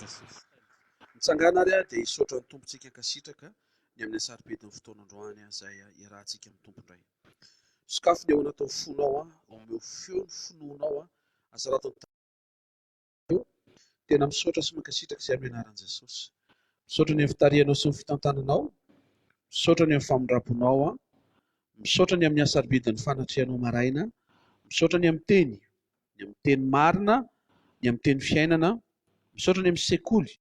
fofo. Mitsangàna ary dia hisaotra ny Tompontsika hankasitraka ny amin'ny hasarobidin'ny fotoana androany izay iarahantsika amin'ny Tompo indray. Sokafy ny ao anatin'ny fonao, omeo feo ny finoanao, asarato ny tananao. Tena misaotra sy mankasitraka izay amin'ny anaran'i Jesosy. Misaotra ny amin'ny fitarihanao sy ny fitantananao. Misaotra ny amin'ny famindram-ponao. Misaotra ny amin'ny hasarobidin'ny fanatrehanao maraina. Misaotra ny amin'ny teny, ny amin'ny teny marina, ny amin'ny teny fiainana. Misaotra ny amin'ny sekoly.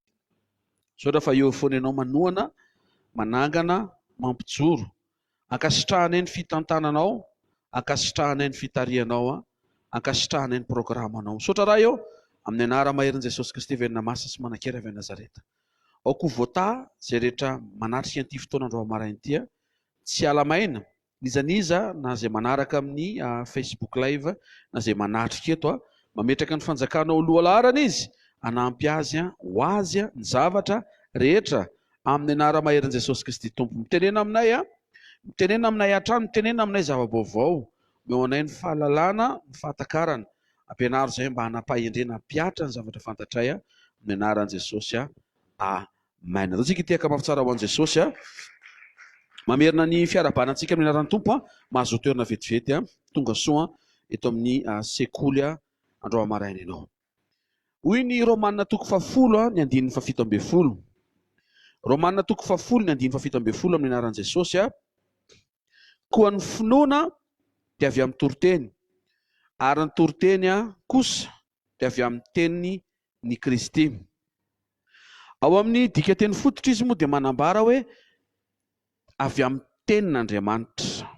Misaotra fa eo foana ianao manohana, manangana, mampijoro. Ankasitrahanay ny fitantananao, ankasitrahanay ny fitarihanao, ankasitrahanay ny programanao. Misaotra Ray ô, amin'ny anara-maherin'i Jesosy Kristy velona masina sy manan-kery avy any Nazareta. Aoka ho voataha izay rehetra manatrika an'ity fotoana androany maraina ity. Tsy hiala maina, n'iza n'iza na izay manaraka amin'ny Facebook live na izay manatrika eto. Mametraka ny fanjakana ho lohalaharana izy, hanampy azy ho azy ny zavatra rehetra amin'ny anara-maherin'i Jesosy Kristy Tompo. Mitenena aminay, mitenena aminay hatrany, mitenena aminay zava-baovao. Omeo anay ny fahalalana, ny fahatakarana. Ampianaro izahay mba hanam-pahendrena hampihatra ny zavatra fantatray amin'ny anaran'i Jesosy. Amen. Andao tsika hitehaka mafy tsara ho an'i Jesosy. Mamerina ny fiarahabana antsika amin'ny anaran'ny Tompo. Mahazoa toerana vetivety. Tonga soa eto amin'ny sekoly androany maraina ianao. Hoy ny Romana toko fahafolo ny andininy fahafito ambin'ny folo. Romana toko fahafolo ny andininy fahafito ambin'ny folo amin'ny anaran'i Jesosy. Koa ny finoana dia avy amin'ny toriteny, ary ny toriteny kosa dia avy amin'ny teniny ny Kristy. Ao amin'ny dikanteny fototra izy moa dia manambara hoe avy amin'ny tenin'Andriamanitra.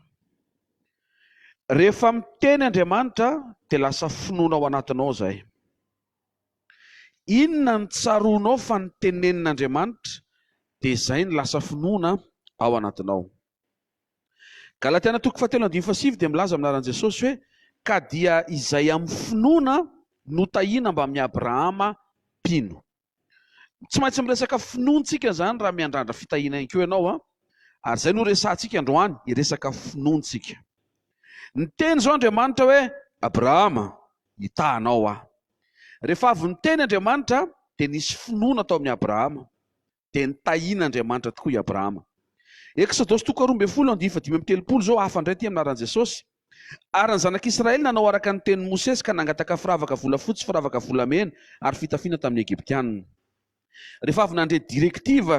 Rehefa miteny Andriamanitra dia lasa finoana ao anatinao izay. Inona no tsaroanao fa notenenin'Andriamanitra dia izay no lasa finoana ao anatinao. Galatiana toko fahatelo andininy fahasivy dia milaza amin'ny anaran'i Jesosy hoe ka dia izay amin'ny finoana no tahiana mbamin'i Abrahama mpino. Tsy maintsy miresaka finoantsika izany raha miandrandra fitahiana ihany koa ianao an! Ary izay no resahantsika androany, hiresaka finoantsika. Niteny izao Andriamanitra hoe, Abrahama, hitaha anao aho. Rehefa avy niteny Andriamanitra dia nisy finoana tao amin'i Abrahama. Dia nitahian'Andriamanitra tokoa i Abrahama. Eksodosy toko 12 andininy 35 izao hafa indray ity amin'ny anaran'i Jesosy. Ary ny zanak'Israely nanao araka ny tenin'i Mosesy ka nangataka firavaka volafotsy sy firavaka volamena ary fitafiana tamin'ny Egyptiana. Rehefa avy nandre directive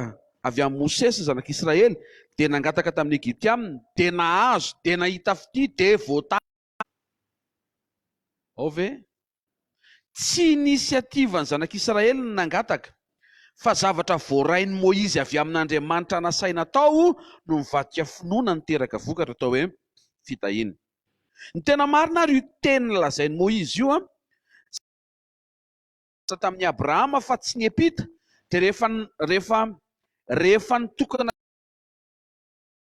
avy amin'i Mosesy ny zanak'Israely dia nangataka tamin'ny Egyptiana, dia nahazo, dia nahita fitia, dia voatahy. Ao ve? Tsy inisiativan'ny zanak'Israely ny nangataka, fa zavatra voarain'i Moizy avy amin'Andriamanitra nasaina atao no nivadika finoana niteraka vokatra atao hoe fitahiana. Ny tena marina ary io teny lazain'i Moizy io tamin'i Abrahama fa tsy niampita dia rehefa rehefa rehefa nitokana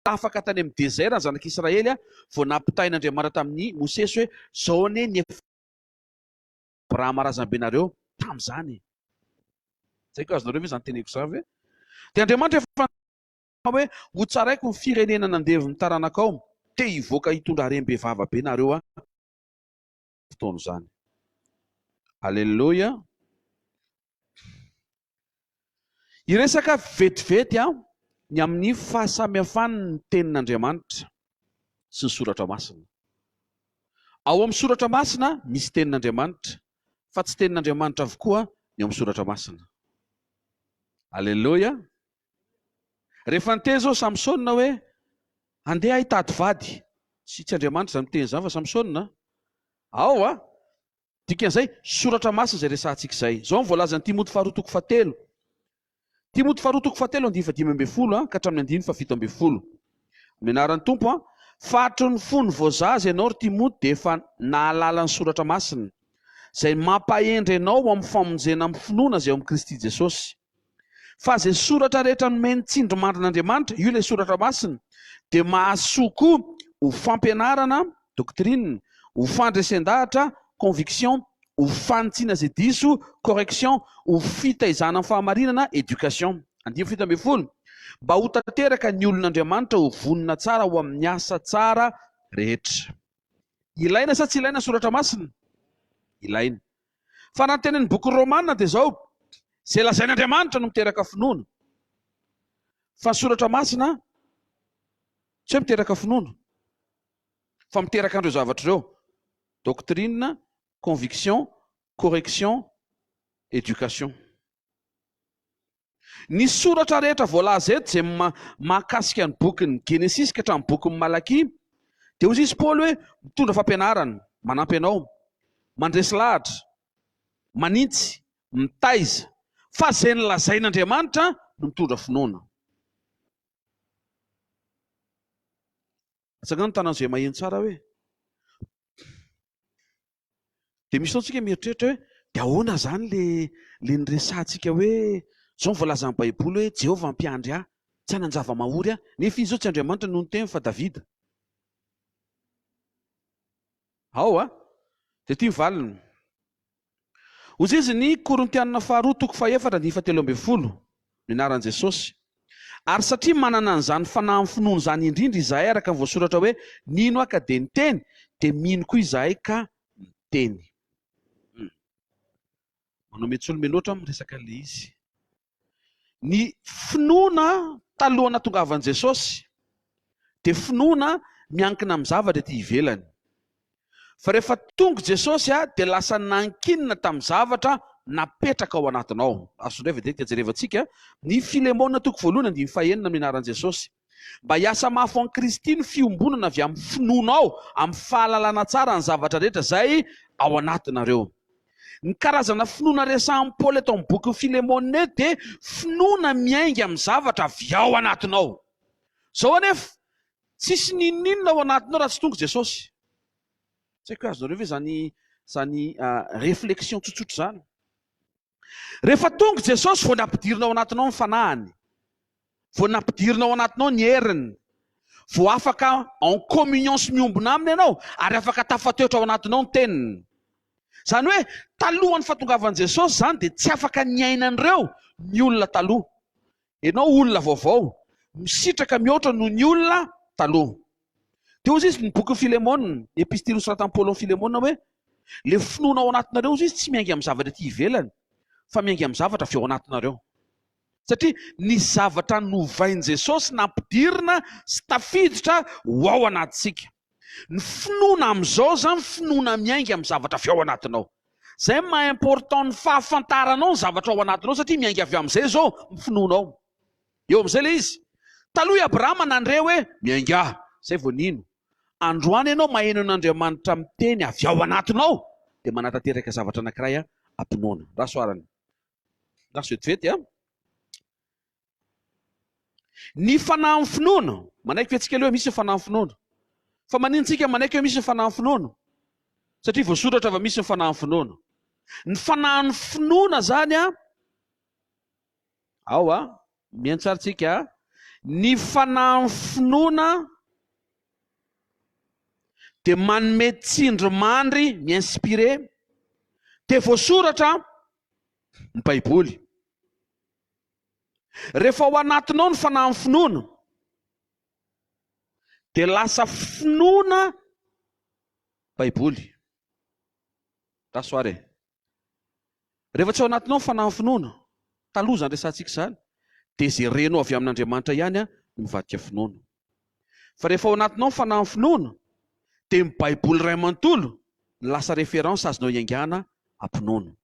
afaka tany amin'ny désert ny zanak'Israely vao nampitain'Andriamanitra tamin'i Mosesy hoe zao anie ny Abrahama razambenareo tamin'izany e. Tsy haiko azonareo ve izany teneko izany ve? Dia Andriamanitra efa hoe ho tsaraiko ny firenena nandevo ny taranakao, te hivoaka hitondra harem-bevava be nareo a fotoana izany. Aleloia. Hiresaka vetivety aho ny amin'ny fahasamihafan'ny tenin'Andriamanitra sy ny soratra masina. Ao amin'ny soratra masina misy tenin'Andriamanitra, fa tsy tenin'Andriamanitra avokoa ny ao amin'ny soratra masina. Aleloia! Rehefa niteny izao Samsona hoe andeha aho hitady vady, tsy tsy Andriamanitra izany miteny izany fa Samsona. Ao a! Dikan'izay, soratra masina izay resahantsika izay. Izao no voalazan'i Timoty faharoa toko fahatelo. Timoty faharoa toko fahatelo andininy fahadimy ambin'ny folo ka hatramin'ny andininy fahafito ambin'ny folo. Amin'ny anaran'ny Tompo an, fa hatry ny fony vao zaza ianao ry Timoty dia efa nahalala ny soratra masina, izay mampahendry anao ho amin'ny famonjena amin'ny finoana izay ao amin'i Kristy Jesosy. Fa izay soratra rehetra nomen'ny tsindrimandrin'Andriamanitra, io ilay soratra masina, dia mahasoa koa ho fampianarana, doctrine, ho fandresen-dahatra, conviction, ho fanitsiana izay diso, correction, ho fitaizana amin'ny fahamarinana, éducation. Andininy 17, Mba ho tanteraka ny olon'Andriamanitra ho vonona tsara ho amin'ny asa tsara rehetra. Ilaina sa tsy ilaina ny soratra masina? Ilaina. Fa raha ny tenin'ny bokin'ny Romana dia izao, Izay lazain'Andriamanitra no miteraka finoana. Fa ny soratra masina tsy hoe miteraka finoana fa miteraka an'ireo zavatra ireo, doctrine, conviction, correction, éducation. Ny soratra rehetra voalaza eto izay mahakasika ny bokin'ny Genesisy ka hatramin'ny bokin'ny Malakia dia hoy izy Paoly hoe mitondra fampianarana, manampy anao, mandresy lahatra, manintsy, mitaiza, fa izay nolazain'Andriamanitra no mitondra finoana. Atsangano ny tanan'izay maheno tsara hoe. Dia misy fotoana tsika mieritreritra hoe dia ahoana izany le le niresahantsika hoe izao ny voalazan'ny Baiboly hoe Jehovah mpiandry ahy, tsy hanan-java-mahory aho, nefa izy izao tsy Andriamanitra no niteny fa Davida. Ao a! Dia ity ny valiny. Hoy izy ny Korintianina faharoa toko fahefatra andininy fahatelo ambin'ny folo, ny anaran'i Jesosy. Ary satria manana an'izany fanahin'ny finoana izany indrindra izahay araka ny voasoratra hoe, Nino aho ka dia niteny, dia mino koa izahay ka miteny. Hum. Manao metsolo miloatra aho miresaka an'ilay izy. Ny finoana talohan'ny nahatongavan'i Jesosy dia finoana miankina amin'ny zavatra ety ivelany. Fa rehefa tonga Jesosy dia lasa nankinina tamin'ny zavatra napetraka ao anatinao. Azo indray vetivety jerevantsika ny Filemona toko voalohany andininy fahenina amin'ny anaran'i Jesosy. Mba hiasa mafy ho an'i Kristy ny fiombonana avy amin'ny finoanao, amin'ny fahalalana tsara ny zavatra rehetra izay ao anatinareo. Ny karazana finoana resahin'i Paoly eto amin'ny bokin'i Filemona eto dia finoana miainga amin'ny zavatra avy ao anatinao. Izao anefa, tsisy n'inon'inona ao anatinao raha tsy tonga Jesosy. Tsy haiko hoe azonareo ve izany izany réflexion tsotsotra izany. Rehefa tonga Jesosy vao nampidirina ao anatinao ny fanahiny, vao nampidirina ao anatinao ny heriny, vao afaka en communion sy miombona aminy ianao ary afaka tafatoetra ao anatinao ny teniny. Izany hoe talohan'ny fahatongavan'i Jesosy izany dia tsy afaka niaina an'ireo ny olona taloha. Ianao olona vaovao, misitraka mihoatra noho ny olona taloha. Dia hoy izy ny bokin'i Filemona, ny epistily nosoratan'i Paoly amin'i Filemona hoe, Ilay finoana ao anatinareo hoy izy tsy miainga amin'ny zavatra ety ivelany, fa miainga amin'ny zavatra avy ao anatinareo. Satria nisy zavatra novain'i Jesosy nampidirina sy tafiditra ho ao anatintsika. Ny finoana amin'izao izany finoana miainga amin'ny zavatra avy ao anatinao. Izay no maha important ny fahafantaranao ny zavatra ao anatinao satria miainga avy amin'izay izao ny finoanao. Eo amin'izay ilay izy. Taloha i Abrahama nandre hoe, Miaingà. Izay vao nino. Androany ianao maheno an'Andriamanitra miteny avy ao anatinao, dia manatanteraka zavatra anankiray am-pinoana. Raso arany. Raso vetivety a. Ny fanahin'ny finoana. Manaiky ve tsika aloha hoe misy ny fanahin'ny finoana? Fa maninona tsika manaiky hoe misy ny fanahin'ny finoana? Satria voasoratra fa misy ny fanahin'ny finoana. Ny fanahin'ny finoana zany a, Ao a, mihaino tsara tsika a. Ny fanahin'ny finoana dia manome tsindrimandry, mi-inspirer, dia voasoratra ny Baiboly. Rehefa ao anatinao ny fanahin'ny finoana, dia lasa finoana Baiboly. Raso ary e. Rehefa tsy ao anatinao ny fanahin'ny finoana, taloha izany resahantsika izany, dia izay renao avy amin'Andriamanitra ihany no mivadika finoana. Fa rehefa ao anatinao ny fanahin'ny finoana, dia ny Baiboly iray manontolo no lasa référence azonao iaingàna am-pinoana.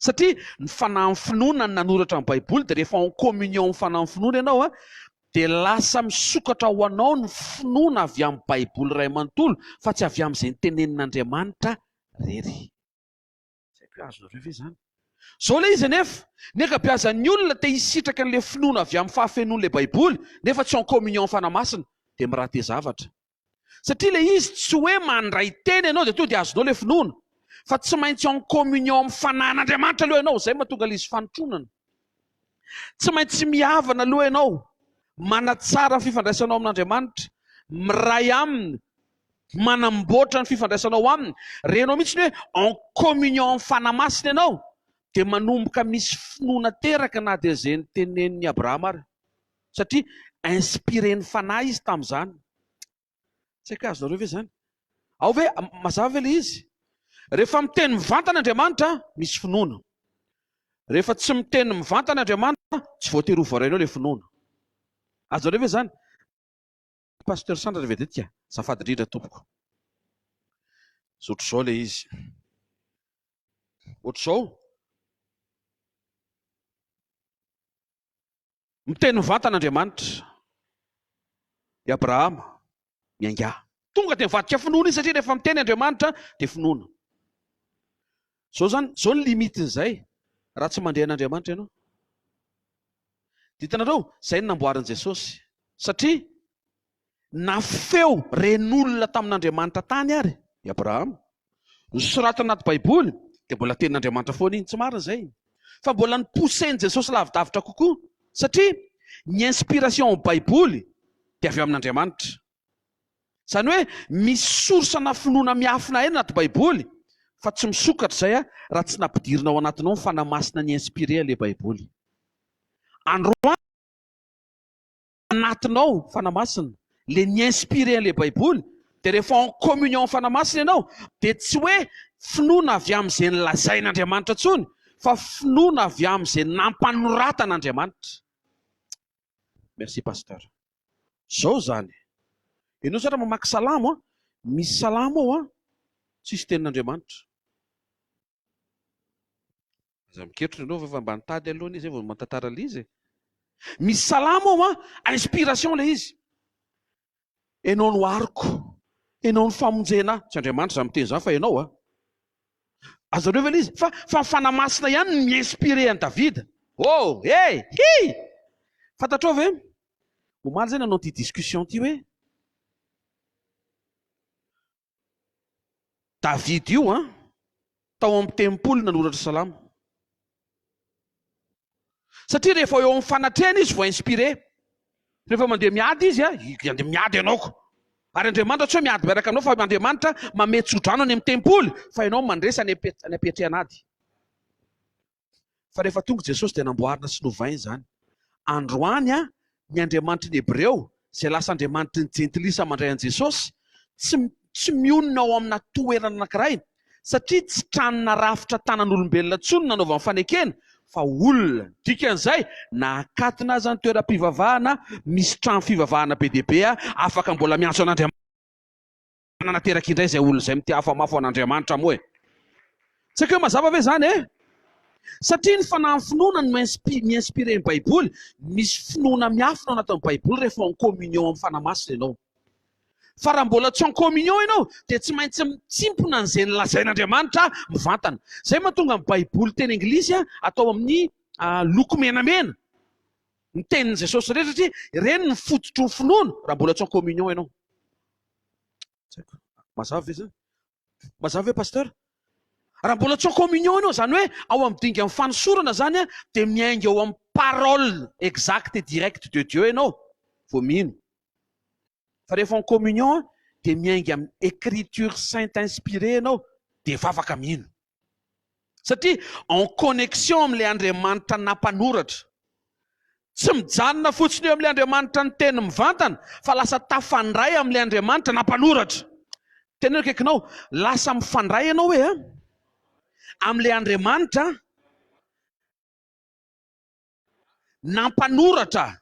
Satria ny fanahin'ny finoana no nanoratra ny Baiboly, dia rehefa en communion amin'ny fanahin'ny finoana ianao, dia lasa misokatra ho anao ny finoana avy amin'ny Baiboly iray manontolo, fa tsy avy amin'izay notenenin'Andriamanitra irery. Tsy haiko hoe azonareo ve izany? Izao ilay izy anefa, ny ankabeazan'ny olona te hisitraka an'ilay finoana avy amin'ny fahafenoan'ilay Baiboly, nefa tsy en communion amin'ny Fanahy Masina, dia mi-rater zavatra. Satria ilay izy tsy hoe mandray teny ianao dia tonga dia azonao ilay finoana, fa tsy maintsy en communion amin'ny Fanahin'Andriamanitra aloha ianao, izay no mahatonga ilay izy fanotronana. Tsy maintsy mihavana aloha ianao, manatsara ny fifandraisanao amin'Andriamanitra, miray Aminy, manamboatra ny fifandraisanao Aminy. Renao mihitsy ny hoe en communion amin'ny Fanahy Masina ianao, dia manomboka misy finoana teraka na dia izay notenenin'i Abrahama ary. Satria inspiré-n'ny Fanahy izy tamin'izany. Tsy haiko hoe azonareo ve izany? Ao ve, mazava ve ilay izy? Rehefa miteny mivantana Andriamanitra, misy finoana. Rehefa tsy miteny mivantana Andriamanitra, tsy voatery ho voarainao ilay finoana. Azonareo ve izany? Pasteur Sandra ry vedette ka, azafady indrindra tompoko. Ohatr'izao ilay izy. Ohatr'izao. Miteny mivantana Andriamanitra. I Abrahama, miaingà. Tonga dia mivadika finoana izy satria rehefa miteny Andriamanitra dia finoana. Izao izany, izao ny limite-n'izay raha tsy mandre an'Andriamanitra ianao. Dia hitanareo, izay no namboarin'i Jesosy. Satria na feo ren'olona tamin'Andriamanitra tany ary i Abrahama, nosoratana anaty Baiboly, dia mbola tenin'Andriamanitra foana iny. Tsy marina izay. Fa mbola ni-pousser-n'i Jesosy lavidavitra kokoa. Satria ny inspiration ao Baiboly dia avy amin'Andriamanitra. Izany hoe misy source-na finoana miafina aina anaty Baiboly fa tsy misokatra izay raha tsy nampidirina ao anatinao ny Fanahy Masina ni-inspirer ilay Baiboly. Androany anatinao Fanahy Masina, ilay ni-inspirer an'ilay Baiboly, dia rehefa en communion amin'ny Fanahy Masina ianao dia tsy hoe finoana avy amin'izay nolazain'Andriamanitra intsony fa finoana avy amin'izay nampanoratan'Andriamanitra. Merci Pasteur. Zao zany. Ianao zany raha mamaky salamo an, misy salamo ao an, tsisy tenin'Andriamanitra. Aza miketrona ianao fa efa mba nitady aloha anie zay vao mantantara ilay izy e. Misy salamo ao an, inspiration ilay izy. Ianao no aroko, ianao no famonjena ahy. Tsy Andriamanitra izany miteny izany fa ianao an. Azonareo ve ilay izy? Fa fa ny Fanahy Masina ihany no mi-inspirer an'i Davida. Oh! Hey! Hi! Fantatrao ve? Omaly izay nanao ity discussion ity hoe David io an, tao amin'ny tempoly nanoratra salamo. Satria rehefa eo amin'ny fanatrehana izy vao inspiré. Rehefa mandeha miady izy, handeha miady ianao ko. Ary Andriamanitra tsy hoe miady miaraka aminao fa Andriamanitra mamehy tsodrano any amin'ny tempoly fa ianao mandresy any am-piatrehan'ady. Fa rehefa tonga Jesosy dia namboarina sy novaina izany. Androany ny Andriamanitry ny Hebreo, izay lasa Andriamanitry ny Jentilisa mandray an'i Jesosy, tsy tsy mionona ao amina toerana anankiray, satria tsy trano narafitra tanan'olombelona intsony no nanaovany fanekena, fa olona. Dikan'izay, na akatona aza ny toeram-pivavahana, misy trano fivavahana be dia be afaka mbola miantso an'Andriamanitra. Nateraky indray izay olona izay mitia hafa mafy ho an'Andriamanitra moa e! Tsy haiko hoe mazava ve izany e? Satria ny fanahin'ny finoana no mi-inspirer ny Baiboly, misy finoana miafina ao anatin'ny Baiboly rehefa en communion amin'ny Fanahy Masina ianao. Fa raha mbola tsy en communion ianao dia tsy maintsy mitsimpona an'izay nolazain'Andriamanitra mivantana. Izay mahatonga ny Baiboly teny anglisy atao amin'ny loko menamena ny tenin'i Jesosy rehetra satria ireny no fototry ny finoana raha mbola tsy en communion ianao. Tsy haiko. Mazava ve izany? Mazava ve pasteur? Raha mbola tsy en communion ianao, izany hoe ao amin'ny dingan'ny fanosorana izany dia miainga ao amin'ny parole exacte et directe de Dieu ianao vao mino. Fa rehefa en communion dia miainga amin'ny écriture sainte inspirée ianao dia efa afaka mino. Satria en connexion amin'ilay Andriamanitra nampanoratra. Tsy mijanona fotsiny eo amin'ilay Andriamanitra niteny mivantana fa lasa tafandray amin'ilay Andriamanitra nampanoratra. Teneno akaikinao, lasa mifandray ianao hoe amin'ilay Andriamanitra nampanoratra.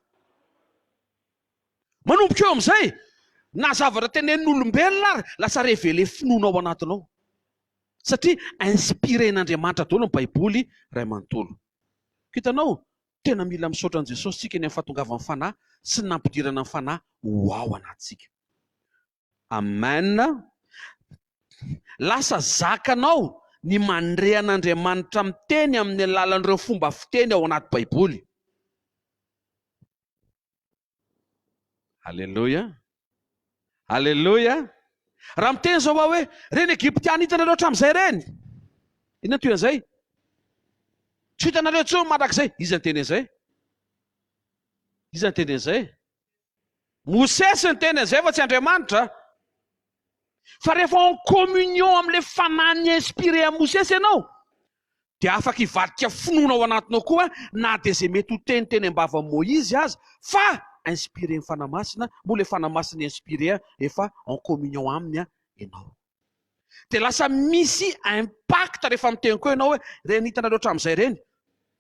Manomboka eo amin'izay, na zavatra tenenin'olombelona ary lasa révéler finoana ao anatinao. Satria inspirer-n'Andriamanitra daholo ny Baiboly iray manontolo. Koa hitanao, tena mila misaotra an'i Jesosy isika ny amin'ny fahatongavan'ny Fanahy sy ny nampidirana ny Fanahy ho ao anatintsika. Amen. Lasa zakanao ny mandre an'Andriamanitra miteny amin'ny alalan'ireo fomba fiteny ao anaty Baiboly. Aleloia. Aleloia. Raha miteny izao aho hoe, reny Egyptiana hitanareo hatramin'izay ireny. Inona toy an'izay? Tsy hitanareo intsony mandrakizay. Iza niteny an'izay? Iza niteny an'izay? Mosesy niteny an'izay fa tsy Andriamanitra. Fa rehefa en communion amin'ilay fanahy ni-inspirer an'i Mosesy ianao, dia afaka hivadika finoana ao anatinao koa na dia izay mety ho teny teny am-bavan'i Moizy aza fa inspirer-n'ny Fanahy Masina, moa ilay Fanahy Masina ni-inspirer efa en communion aminy ianao. Dia lasa misy impact rehefa miteny koa ianao hoe ireny hitanareo hatramin'izay ireny.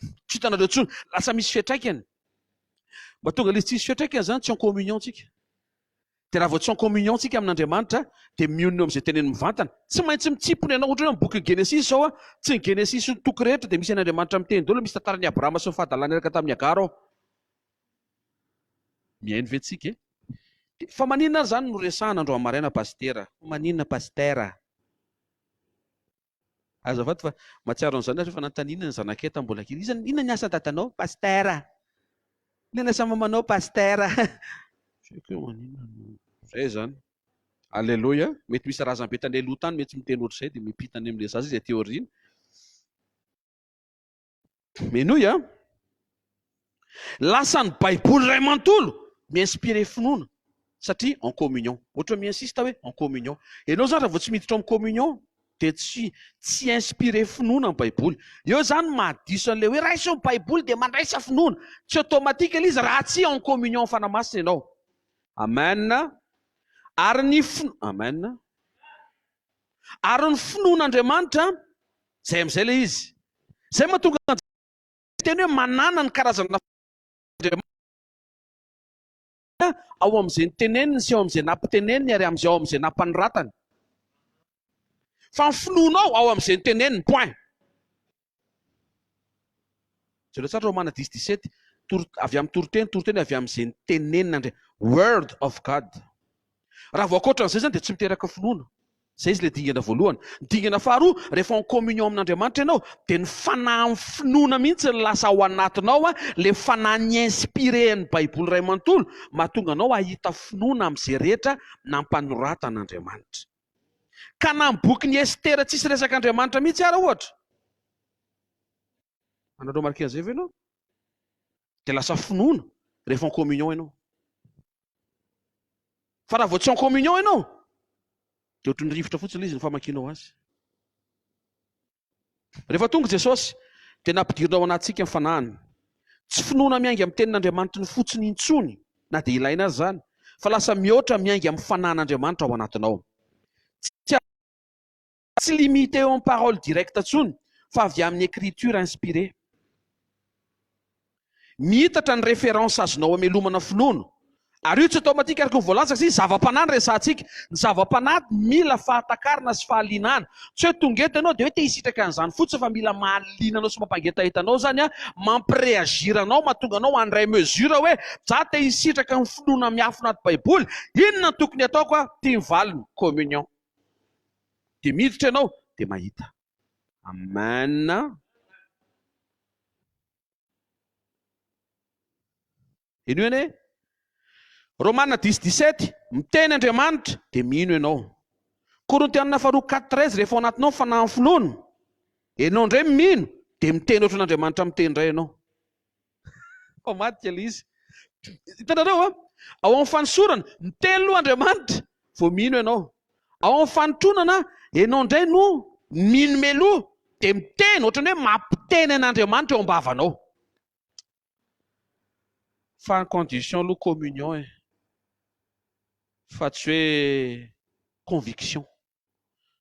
Tsy hitanareo intsony. Lasa misy fiantraikany. Mba tonga ilay izy tsisy fiantraikany izany tsy en communion tsika. Dia raha vao tsy en communion tsika amin'Andriamanitra dia mionona eo amin'izay teneniny mivantana. Tsy maintsy mitsimpona ianao. Ohatra hoe amin'ny bokin'ny Genesisy izao an, tsy ny Genesisy sy ny toko rehetra dia misy an'Andriamanitra miteny daholo, misy tantaran'i Abrahama sy ny fahadalany niaraka tamin'i Hagara ao. Mihaino ve tsika e? Dia fa maninona ary izany no resahana androany maraina Pasitera? Fa maninona Pasitera? Azafady fa mahatsiaro an'izany aho rehefa nanontaniana ny zanakay tamin'ny mbola kely. Iza, inona ny asa dadanao? Pasitera. Inona ny asa mamanao? Pasitera. Tsy haiko hoe maninona no izay izany. Aleloia. Mety misy razambe tany aloha tany mety miteny ohatr'izay dia miampita any amin'ilay zaza izy aty aoriana. Menoy a! Lasa ny baiboly iray manontolo mi-inspirer finoana satria en communion. Ohatra mi-insiste hoe en communion. Ianao zany raha vao tsy miditra ao amin'ny communion dia tsy tsy inspirer finoana ny baiboly. Eo zany mahadiso an'ilay hoe raiso ny baiboly dia mandraisa finoana. Tsy automatique ilay izy raha tsy en communion amin'ny Fanahy Masina ianao. Amen. Ary ny fino Amen. Ary ny finoan'Andriamanitra Zay amizay le izy. Zay mahatonga an'i teny hoe manana ny karazana Andriamanitra ao amin'izay niteneniny sy ao amin'izay nampiteneniny ary amin'izay ao amin'izay nampanoratany. Fa ny finoanao ao amin'izay niteneniny, point. Jereo tsara Romana dix dix-sept, tor, avy amin'ny toriteny, toriteny avy amin'izay nitenenin'Andriamanitra, word of God. Raha vao ankoatran'izay izany dia tsy miteraka finoana. Izay izy ilay dingana voalohany. Ny dingana faharoa, rehefa en communion amin'Andriamanitra ianao, dia ny fanahin'ny finoana mihitsy no lasa ao anatinao, ilay fanahy ni-inspirer ny Baiboly iray manontolo, mahatonga anao hahita finoana amin'izay rehetra nampanoratan'Andriamanitra. Ka na ny bokin'i Estera tsisy resaka Andriamanitra mihitsy ara ohatra. Anareo remarquer an'izay ve ianao? Dia lasa finoana rehefa en communion ianao. Fa raha vao tsy en communion ianao dia ohatran'ny rivotra fotsiny ilay izy ny famakianao azy. Rehefa tonga Jesosy dia nampidirina ao anatintsika ny fanahiny. Tsy finoana miainga amin'ny tenin'Andriamanitra ny fotsiny intsony na dia ilaina aza izany fa lasa mihoatra miainga amin'ny fanahin'Andriamanitra ao anatinao. Tsy Tsy limité eo amin'ny parole directe intsony fa avy amin'ny écriture inspirée. Miitatra ny référence azonao amelomana finoana. Ary io tsy automatique araka ny voalaza satria zava-panahy no resahantsika. Ny zava-panahy mila fahatakarana sy fahalinana. Tsy hoe tonga eto ianao dia hoe te hisitraka an'izany fotsiny fa mila mahaliana anao sy mampangetaheta anao izany, mampi-réagir anao, mahatonga anao handray mesure hoe za te hisitraka ny finoana miafina ato baiboly, inona no tokony hataoko aho? Ity ny valiny, communion. Dia miditra ianao dia mahita. Amen. Henoy anie. Romana dix dix-sept, miteny Andriamanitra dia mino ianao. Korintianina faharoa quatre treize, rehefa ao anatinao ny fanahin'ny finoana, ianao indray mino dia miteny ohatran'Andriamanitra miteny indray ianao. Mpamadika ilay izy. Hitanareo a? Ao amin'ny fanosorana, miteny aloha Andriamanitra vao mino ianao. Ao amin'ny fanotronana, ianao indray no mino meloha dia miteny, ohatran'ny hoe mampiteny an'Andriamanitra eo am-bavanao. Fa ny condition aloha communion e. Fa tsy hoe conviction.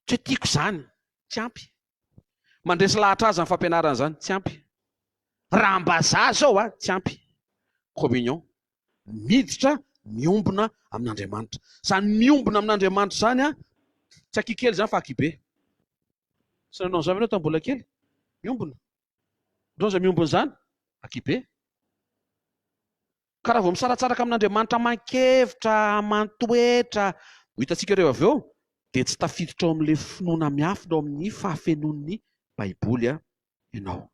Tsy hoe tiako izany, tsy ampy. Mandresy lahatra azy ny fampianarana izany, tsy ampy. Raha mba za zao a, tsy ampy. Communion. Miditra miombona amin'Andriamanitra. Izany miombona amin'Andriamanitra izany a, tsy aky kely izany fa aky be. Tsy nanao an'izany ve ianao tamin'ny mbola kely? Miombona. Ianao izay miombona izany, aky be. Ka raha vao misaratsaraka amin'Andriamanitra aman-kevitra, aman-toetra, ho hitantsika ireo avy eo, dia tsy tafiditra ao amin'ilay finoana miafina ao amin'ny fahafenoan'ny Baiboly ianao.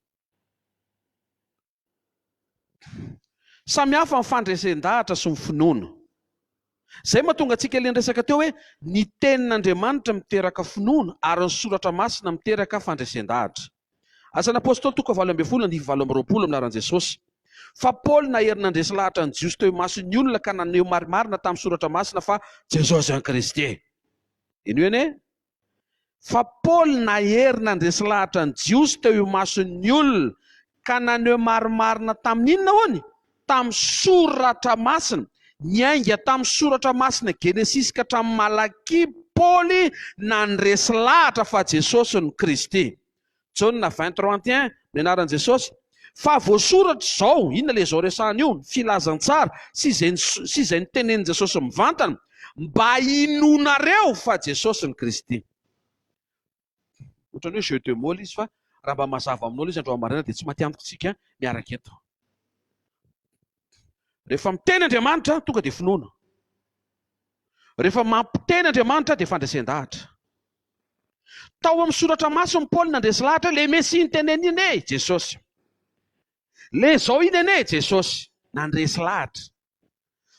Samy hafa ny fandresen-dahatra sy ny finoana. Izay mahatonga antsika ilay niresaka teo hoe ny tenin'Andriamanitra miteraka finoana ary ny soratra masina miteraka fandresen-dahatra. Asan'ny Apostoly toko 18 andininy 28 amin'ny anaran'i Jesosy. Fa Paoly nahery nandresy lahatra ny Jiosy teo imason'ny olona ka naneho marimarina tamin'ny soratra masina fa Jesosy no Kristy. Henoy anie. Fa Paoly nahery nandresy lahatra ny Jiosy teo imason'ny olona ka naneho marimarina tamin'ny inona hono? Tamin'ny Soratra Masina. Niainga tamin'ny Soratra Masina Genesisy ka hatramin'ny Malakia Paoly nandresy lahatra fa Jesosy no Kristy. Jaona vingt trente et un, ny anaran'i Jesosy. Fa voasoratra izao, inona ilay izao resahana io? Ny filazantsara sy izay sy izay notenenin'i Jesosy mivantana, mba hinoanareo fa Jesosy ny Kristy. Ohatran'ny hoe jeu de mots ilay izy fa raha mba mazava aminao ilay izy androany maraina dia tsy matiantoka isika miaraka eto. Rehefa miteny Andriamanitra tonga dia finoana. Rehefa mampiteny Andriamanitra dia fandresen-dahatra. Tao amin'ny soratra masina Paoly nandresy lahatra hoe le Mesia niteneniny iny e Jesosy. Le zao iny anie Jesosy. Nandresy lahatra.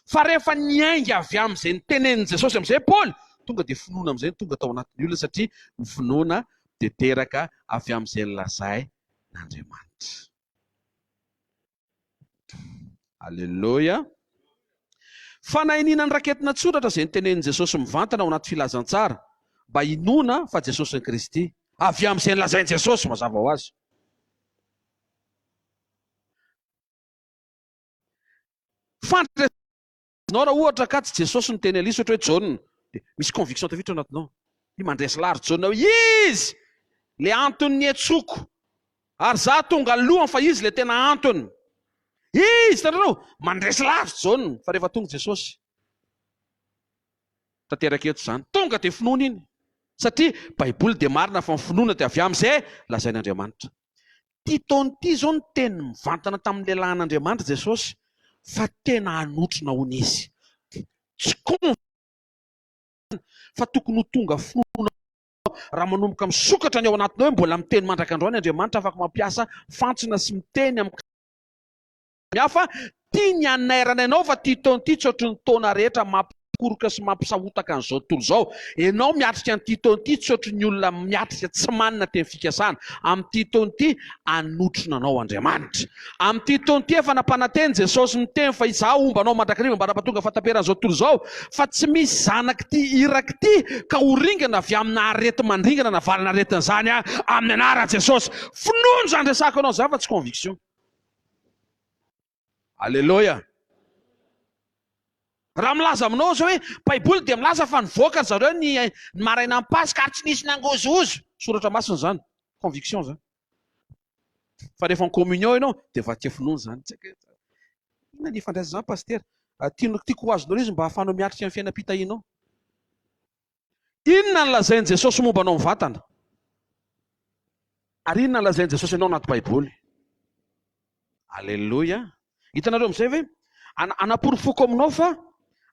Fa rehefa niainga avy amin'izay nitenenin'i Jesosy amin'izay Paoly, tonga dia finoana amin'izay no tonga tao anatin'ny olona satria ny finoana dia teraka avy amin'izay nolazain'Andriamanitra. Aleloia. Fanahiniana ny raketina an-tsoratra izay notenenin'i Jesosy mivantana ao anaty filazantsara mba hinoana fa Jesosy ny Kristy. Avy amin'izay nolazain'i Jesosy, mazava ho azy. Fandresenao raha ohatra ka tsy Jesosy no teny Elisa ohatra hoe Jaona dia misy conviction tafiditra ao anatinao. Io mandresy lahatra Jaona hoe izy le antony niantsoko ary za tonga alohany fa izy le tena antony. Izy hitanareo mandresy lahatra Jaona fa rehefa tonga Jesosy Tanteraka eto izany. Tonga dia finoana iny. Satria baiboly dia marina fa ny finoana dia avy amin'izay lazain'Andriamanitra. Ity taona ity izao niteny mivantana tamin'ny lehilahin'Andriamanitra Jesosy fa tena hanotrona hono izy. Tsy con fa tokony ho tonga finoana raha manomboka misokatra ny ao anatinao hoe mbola miteny mandrak'androany Andriamanitra afaka mampiasa fantsona sy miteny amin'ny hafa, tia ny hanairana ianao fa ity taona ity tsy ohatry ny taona rehetra mampikoroka sy mampisahotaka an'izao tontolo izao. Ianao miatrika an'ity taona ity tsy ohatry ny olona miatrika tsy manana teny fikasana. Amin'ity taona ity hanotrona anao Andriamanitra. Amin'ity taona ity efa nampanantena Jesosy niteny fa izaho homba anao mandrakariva mandra-pahatonga fahataperan'izao tontolo izao fa tsy misy zanak'ity iraka ity ka ho ringana avy amina areti-mandringana na valin'aretina izany amin'ny anaran'i Jesosy. Finoana izany resahako anao izany fa tsy conviction. Aleloia. Raha milaza aminao zao hoe Baiboly dia milaza fa nivoaka ry zareo ny ny marainan'ny Paska ary tsy nisy nangozohozo. Soratra masina izany. Conviction izany. Fa rehefa en communion ianao dia vadika finoana izany. Tsy haiko hoe inona ny ifandraisana izany Pasitera? Tiako ho azonao ilay izy mba hahafahanao miatrika ny fiainam-pitahianao. Inona no lazain'i Jesosy momba anao mivantana? Ary inona no lazain'i Jesosy anao anaty Baiboly? Aleloia! Hitanareo amin'izay ve? Anaporofoko aminao fa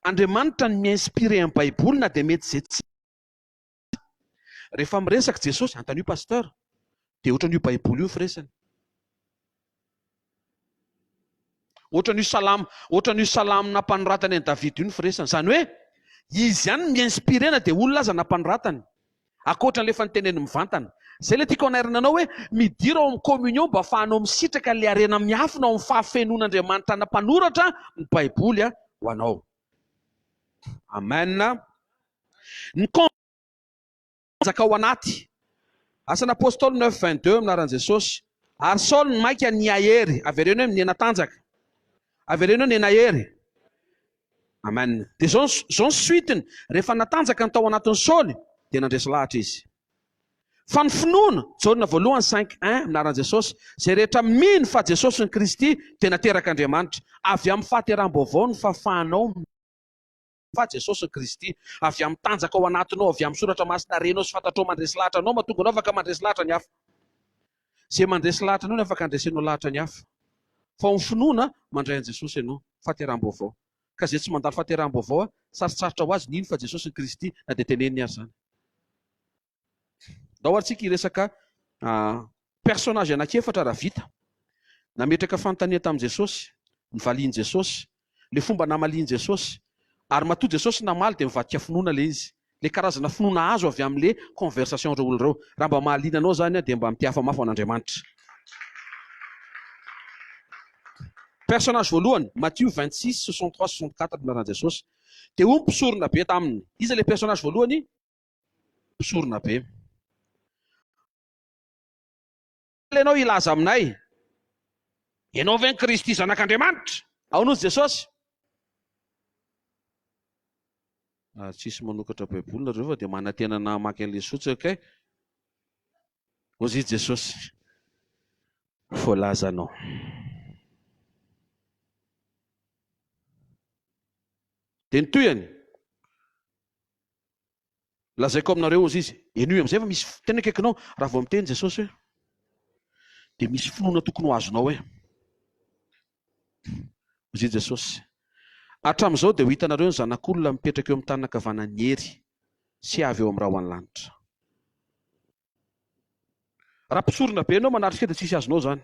Andriamanitra no mi-inspirer ny Baiboly na dia mety izay tsy Rehefa miresaka Jesosy, antanio Pasteur, dia ohatran'io Baiboly io ny firesany. Ohatran'io salamo, ohatran'io salamo nampanoratany an'i Davida io ny firesany. Izany hoe izy ihany no mi-inspirer na dia olona aza nampanoratany. Ankoatra an'ilay efa noteneniny mivantana. Izay ilay tiako hanairana anao hoe midira ao amin'ny communion mba ahafahanao misitraka ilay harena miafina ao amin'ny fahafenoan'Andriamanitra nampanoratra ny Baiboly ho anao. Amen. Ny Tanjaka ao anaty. Asan'ny Apostoly neuf 22 amin'ny anaran'i Jesosy. Ary Saoly ny maika nihahery. Avereno hoe niha-natanjaka. Avereno hoe niha-nahery. Amen. Dia izao izao ny suite-ny. Rehefa natanjaka ny tao anatin'i Saoly, dia nandresy lahatra izy. Fa ny finoana, Jaona voalohany cinq un, amin'ny anaran'i Jesosy, izay rehetra mino fa Jesosy ny Kristy dia naterak'Andriamanitra. Avy amin'ny fahateraham-baovao ny fahafahanao fa Jesosy ny Kristy. Avy amin'ny tanjaka ao anatinao, avy amin'ny soratra masina renao sy fantatrao mandresy lahatra anao, mahatonga anao afaka mandresy lahatra ny hafa. Izay mandresy lahatra anao no afaka andresenao lahatra ny hafa. Fa ao amin'ny finoana, mandray an'i Jesosy ianao. Fahateraham-baovao. Ka izay tsy mandalo fahateraham-baovao, sarotsarotra ho azy ny hino fa Jesosy ny Kristy, na dia teneniny aza izany. Ndao ary tsika hiresaka personnage anankiefatra raha vita. Nametraka fanontaniana tamin'i Jesosy, nivalian'i Jesosy, le fomba namalian'i Jesosy. Ary matoa Jesosy namaly dia mivadika finoana le izy. Le karazana finoana azo avy amin'le conversation ireo olona ireo. Raha mba mahaliana anao izany dia mba mitehafa mafy ho an'Andriamanitra. Personnage voalohany, Matio 26, 63, 64 ny anaran'i Jesosy. Dia hoy ny mpisorona be taminy. Iza le personnage voalohany? Mpisorona be. Ianao hilaza aminay, Ianao ve ny Kristy Zanak'Andriamanitra? Ahoana hozy Jesosy? Ah, tsisy manokatra Baiboly nareo fa dia manantena namaky an'ilay sotsaka e. Hozy Jesosy. Voalazanao. Dia ny tohiny, Lazaiko aminareo, hozy izy, henoy amin'izay fa misy tena akaikinao, raha vao miteny Jesosy hoe, dia misy finoana tokony ho azonao hoe. Hozy i Jesosy, Hatramin'izao dia ho hitanareo ny Zanak'olona mipetraka eo amin'ny tanana ankavanan'ny hery sy avy eo amin'ny rahon'ny lanitra. Raha mpisorona be ianao manatrika eo dia tsisy azonao izany.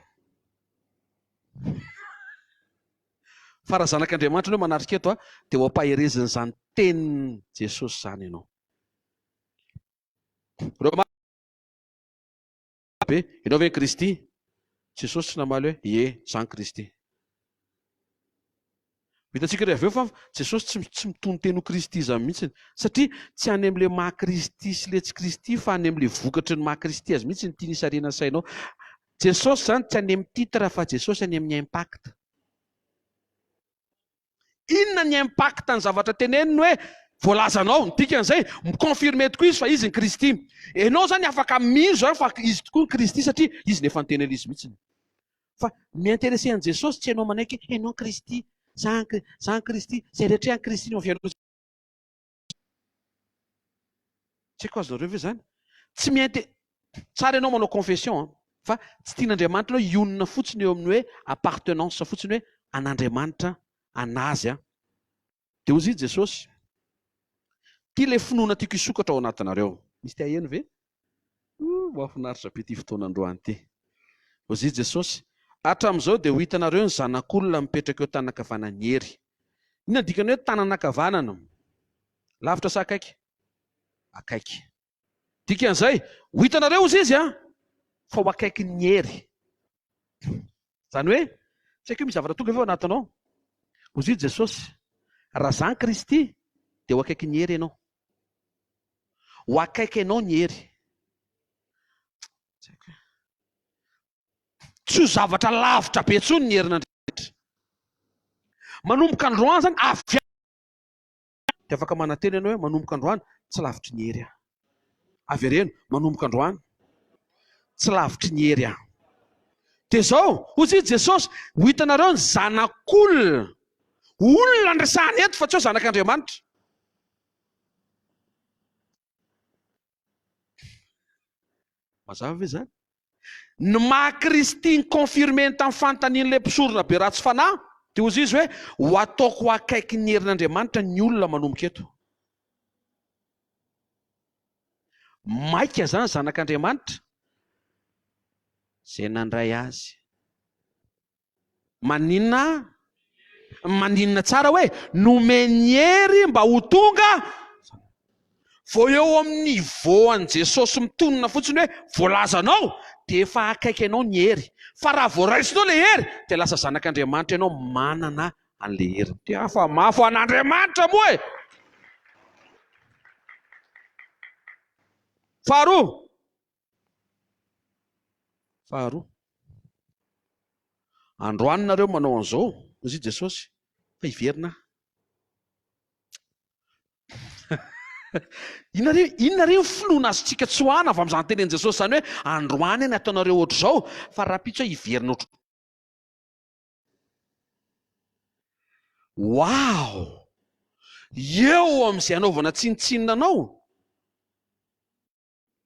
Fa raha zanak'Andriamanitra ianao manatrika eto dia ho ampaherezin'izany tenin'i Jesosy izany ianao. Ireo be, ianao ve Kristy? Jesosy tsy namaly hoe, ie, izaho ny Kristy. Hitantsika re avy eo fa Jesosy tsy tsy mitonon-teny ho Kristy izany mihitsy, satria tsy any amin'ilay maha Kristy sy ilay tsy Kristy fa any amin'ilay vokatry ny maha Kristy azy mihitsy no tiany hisarihana ny sainao. Jesosy izany tsy any amin'ny titre fa Jesosy any amin'ny impact. Inona ny impact ny zavatra teneniny hoe voalazanao? Ny dikan'izay, mi-confirmer tokoa izy fa izy ny Kristy. Ianao izany afaka mino izany fa izy tokoa ny Kristy satria izy no efa niteny an'izy mihitsy. Fa mi-interesser an'i Jesosy tsy ianao manaiky hoe ianao Kristy, za za Kristy, izay rehetra an'i Kristy no avy anao. Tsy haiko azonareo ve izany? Tsy mi-inte tsara ianao manao confession an, fa tsy tian'Andriamanitra ianao hionona fotsiny eo amin'ny hoe appartenance fotsiny hoe an'Andriamanitra, an'Azy an. Dia hozy i Jesosy, Ity ilay finoana tiako hisokatra ao anatinareo. Misy te haheno ve? Ooh, mahafinaritra be ity fotoana androany ity. Hozy i Jesosy, Hatramin'izao dia ho hitanareo ny Zanak'olona mipetraka eo tanan-kavanan'ny hery. Inona ny dikan'ny hoe tanana ankavanana? Lavitra sa akaiky? Akaiky. Dikan'izay, ho hitanareo hozy izy an, fa ho akaikin'ny hery. Izany hoe, tsy haiko hoe misy zavatra tonga ve ao anatinao? Hozy i Jesosy, raha za ny Kristy, dia ho akaikin'ny hery ianao. Ho akaiky anao ny hery. Tsy haiko hoe. Tsy ho zavatra lavitra be intsony ny herin'Andriamanitra. Manomboka androany izany, avy Dia afaka manantena ianao hoe manomboka androany, tsy lavitry ny hery aho. Avereno, manomboka androany, tsy lavitry ny hery aho. Dia izao, hoy i Jesosy, ho hitanareo ny Zanak'olona. Olona no resahana eto fa tsy hoe Zanak'Andriamanitra. Mazava ve izany? Ny maha Kristy ny confirmer-ny tamin'ny fanontanian'ilay mpisorona be ratsy fanahy dia hozy izy hoe ho ataoko ho akaiky ny herin'Andriamanitra ny olona manomboka eto. Maika izany zanak'Andriamanitra izay nandray azy. Maninona? Maninona tsara hoe nomeny hery mba ho tonga vao eo amin'ny niveau an'i Jesosy mitonona fotsiny hoe voalazanao dia efa akaiky anao ny hery. Fa raha vao raisinao ilay hery dia lasa zanak'Andriamanitra ianao manana an'ilay hery. Dia hafa mafy ho an'Andriamanitra moa e! Faharoa, Faharoa, androany nareo manao an'izao, hoy Jesosy, fa hiverina aho. Inona re, inona re ny finoana azontsika tsoahana avy amin'izany tenin'i Jesosy izany hoe androany ny ataonareo ohatr'izao, fa rahampitso aho hiverina ohatr. Wow! Eo amin'izay anaovana tsinontsinona anao,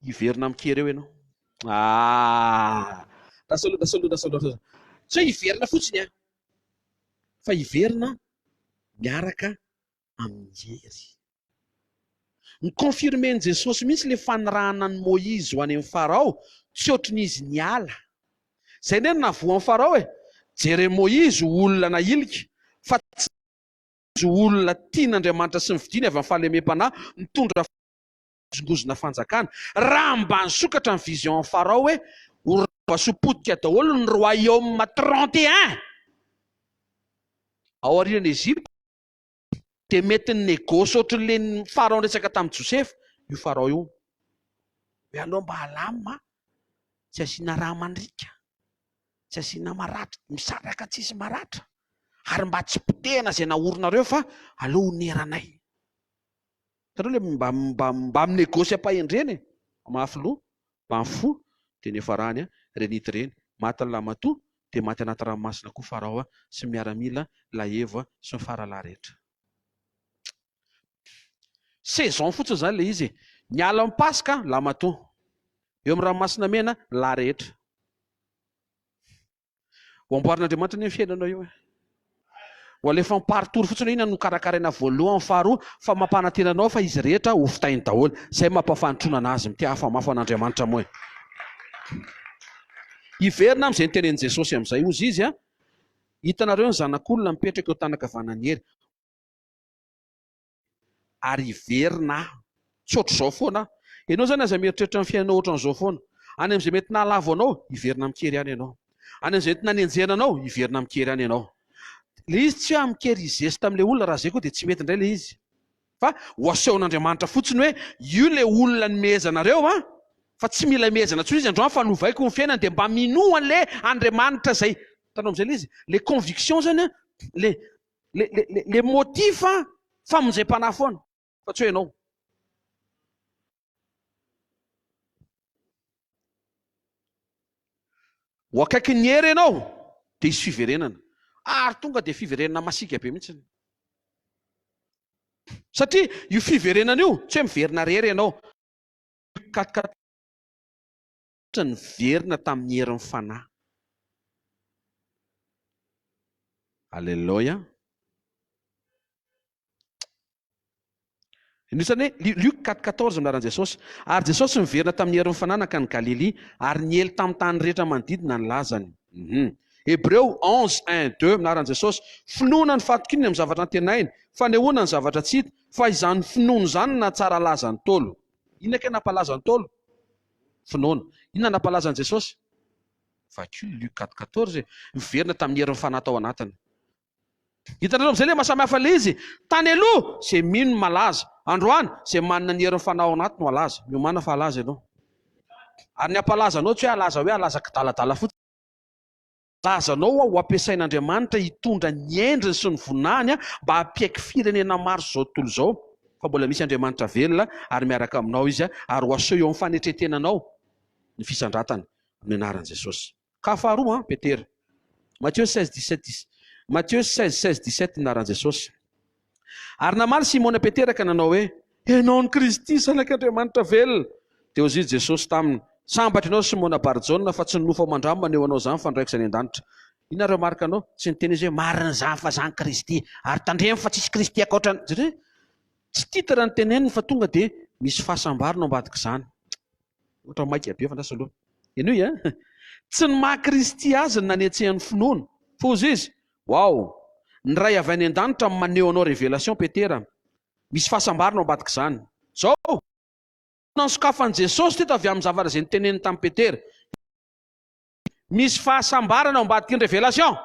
Hiverina amin-kery eo ianao. Ah! Lasa aloha, lasa aloha, lasa aloha. Tsy hoe hiverina fotsiny an, fa hiverina miaraka amin'ny hery. Ni-confirmer-n'i Jesosy mihitsy ilay fanirahana an'i Moizy ho any amin'i Farao, tsy ohatry ny izy niala. Izay anie no nahavoa an'i Farao e! Jeren'i Moizy ho olona nahilika, fa tsy izy ho olona tian'Andriamanitra sy nofidiny avy amin'ny fahalemem-panahy, nitondra Mihozongozona fanjakana. Raha mba nisokatra ny vision an'i Farao hoe ho rava sy ho potika daholo ny royaume 31 ao aorian'i Egypte dia mety ny négoce ohatran'ilay Farao niresaka tamin'i Josefa io Farao io. Hoe aleo mba alamina tsy asiana rà mandriaka, tsy asiana maratra, misaraka tsisy maratra ary mba tsy potehina izay naorinareo fa aleo honeranay. Hitanareo le mba mba mba mi-négocie am-pahendrena e! Mafy loha, mba mifoha, dia niafarany an, ireny hita ireny. Maty ny lahimatoa dia maty anaty ranomasina koa Farao sy ny miaramila lahevo sy ny faralahy rehetra. Saison fotsiny izany ilay izy e. Miala amin'ny Paska, lahimatoa. Eo amin'ny ranomasina mena, lahy rehetra. Ho amboarin'Andriamanitra anie ny fiainanao io e. Ho alefany par tour fotsiny hoe inona no karakaraina voalohany, faharoa, fa mampanantena anao fa izy rehetra ho vitainy daholo. Izay mampafantronana azy, mitehafa mafy ho an'Andriamanitra moa e. Hiverina amin'izay notenenin'i Jesosy amin'izay, hozy izy, Hitanareo ny Zanak'olona mipetraka eo tanan-kavanan'ny hery. ary hiverina aho. Tsy ohatr'izao foana aho. Ianao izany aza mieritreritra ny fiainanao ohatran'izao foana. Any amin'izay mety nahalavo anao, hiverina amin-kery ihany ianao. Any amin'izay mety nanenjehana anao, hiverina amin-kery ihany ianao. Ilay izy tsy hoe amin-kery hizesta amin'ilay olona, raha izay koa dia tsy mety indray ilay izy. Fa ho asehon'Andriamanitra fotsiny hoe io ilay olona nimehezanareo an, fa tsy mila imehezana intsony izy androany fa novaiko ny fiainany dia mba minoa an'ilay Andriamanitra izay. Hitanao amin'izay ilay izy? Ilay conviction izany an, ilay Le le le le motif famonjem-panahy foana fa tsy hoe ianao. Ho akaikin'ny hery ianao dia hisy fiverenana. Ary tonga dia fiverenana masiaka be mihitsy. Satria io fiverenana io tsy hoe miverina rery ianao. Katikati niverina tamin'ny herin'ny fanahy. Aleloia. Anisan'ny hoe Luc 4, 14 amin'ny anaran'i Jesosy. Ary Jesosy niverina tamin'ny herin'ny fanahy nankany Galilia, ary niely tamin'ny tany rehetra manodidina ny lazany. Mhm. Hebreo 11, 1, 2 amin'ny anaran'i Jesosy. Finoana ny fahatokiana amin'ny zavatra antenaina, fanehoana ny zavatra tsy hita, fa izany finoana izany no nahatsara laza ny Ntaolo. Inona kay nampalaza ny Ntaolo? Finoana. Inona nampalaza an'i Jesosy? Vakio Luc 4, 14 e. Niverina tamin'ny herin'ny fanahy tao anatiny. Hitanareo amin'izay ilay mahasamihafa ilay izy? Tany aloha, izay mino no malaza. Androany, izay manana ny herin'ny fanahy ao anaty no halaza. Miomàna fa halaza ianao. Ary ny hampalaza anao tsy hoe halaza hoe halaza kidaladala fotsiny. Laza anao aho ho ampiasain'Andriamanitra hitondra ny endriny sy ny voninahiny mba hampiaiky firenena maro sy izao tontolo izao fa mbola misy Andriamanitra velona ary miaraka aminao Izy ary ho aseho eo amin'ny fanetren-tenanao ny fisandratany amin'ny anaran'i Jesosy. Ka faharoa an, Petera. Mathieu 16, 17, Mathieu 16, 16, 17 ny anaran'i Jesosy. Ary namaly Simona Petera ka nanao hoe, Ianao no Kristy, Zanak'Andriamanitra velona. Dia hoy Jesosy taminy, Sambatra ianao, Simona Barjona, fa tsy ny nofo aman-drano maneho anao izany, fa ny Raiko izay any an-danitra. Inona remarque anao? Tsy niteny izy hoe, Marina izany fa izaho ny Kristy, ary tandremo fa tsisy Kristy ankoatra ny. Jereo, tsy titre no teneniny fa tonga dia misy fahasambarana ao ambadik'izany. Ohatra maika be fa andraso aloha. Henoy a! Tsy ny maha Kristy azy no nanetsehan'ny finoana. Fa hozy izy, Wow! Ny Ray avy any an-danitra no maneho anao révélation Petera. Misy fahasambarana ao ambadik'izany. Zao! Nosokafan'i Jesosy teto avy amin'ny zavatra izay noteneniny tamin'i Petera. Misy fahasambarana ao ambadiky ny révélation.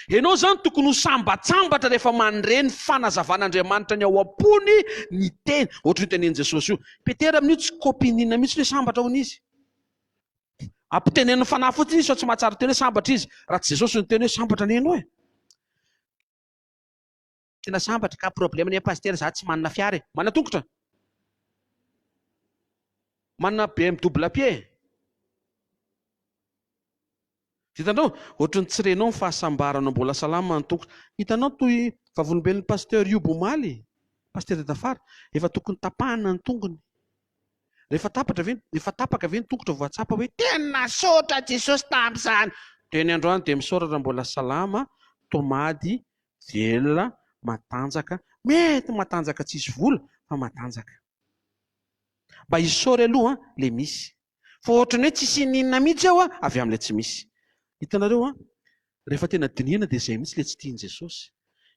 Ianao izany tokony ho sambatsambatra rehefa mandre ny fanazavan'Andriamanitra ny ao am-pony ny teny. Ohatran'io tenenin'i Jesosy io. Petera amin'io tsy copinina mihitsy hoe sambatra hono izy. Ampitenenin'ny fanahy fotsiny izy fa tsy mahatsara tena hoe sambatra izy. Raha tsy Jesosy no niteny hoe sambatra anie ianao e. Tena sambatra ka problème ny pasitera za tsy manana fiara e. Manana tongotra? Manana BMW pied? Hitanao? Ohatran'ny tsy renao ny fahasambarana mbola salama ny tongotra. Hitanao toy vavolombelon'ny pasteur Iobo omaly, pasteur Dadafara, efa tokony tapahana ny tongony. Rehefa tapatra ve, efa tapaka ve ny tongotra vao hahatsapa hoe tena saotra Jesosy tamin'izany. Teny androany dia misaotra raha mbola salama, tomady, velona, matanjaka, mety matanjaka tsisy vola fa matanjaka. Mba isaory aloha le misy. Fa ohatran'ny hoe tsisy ininona mihitsy eo avy amin'ilay tsy misy. Hitanareo an, rehefa tena dinihina dia izay mihitsy ilay tsy tian'i Jesosy.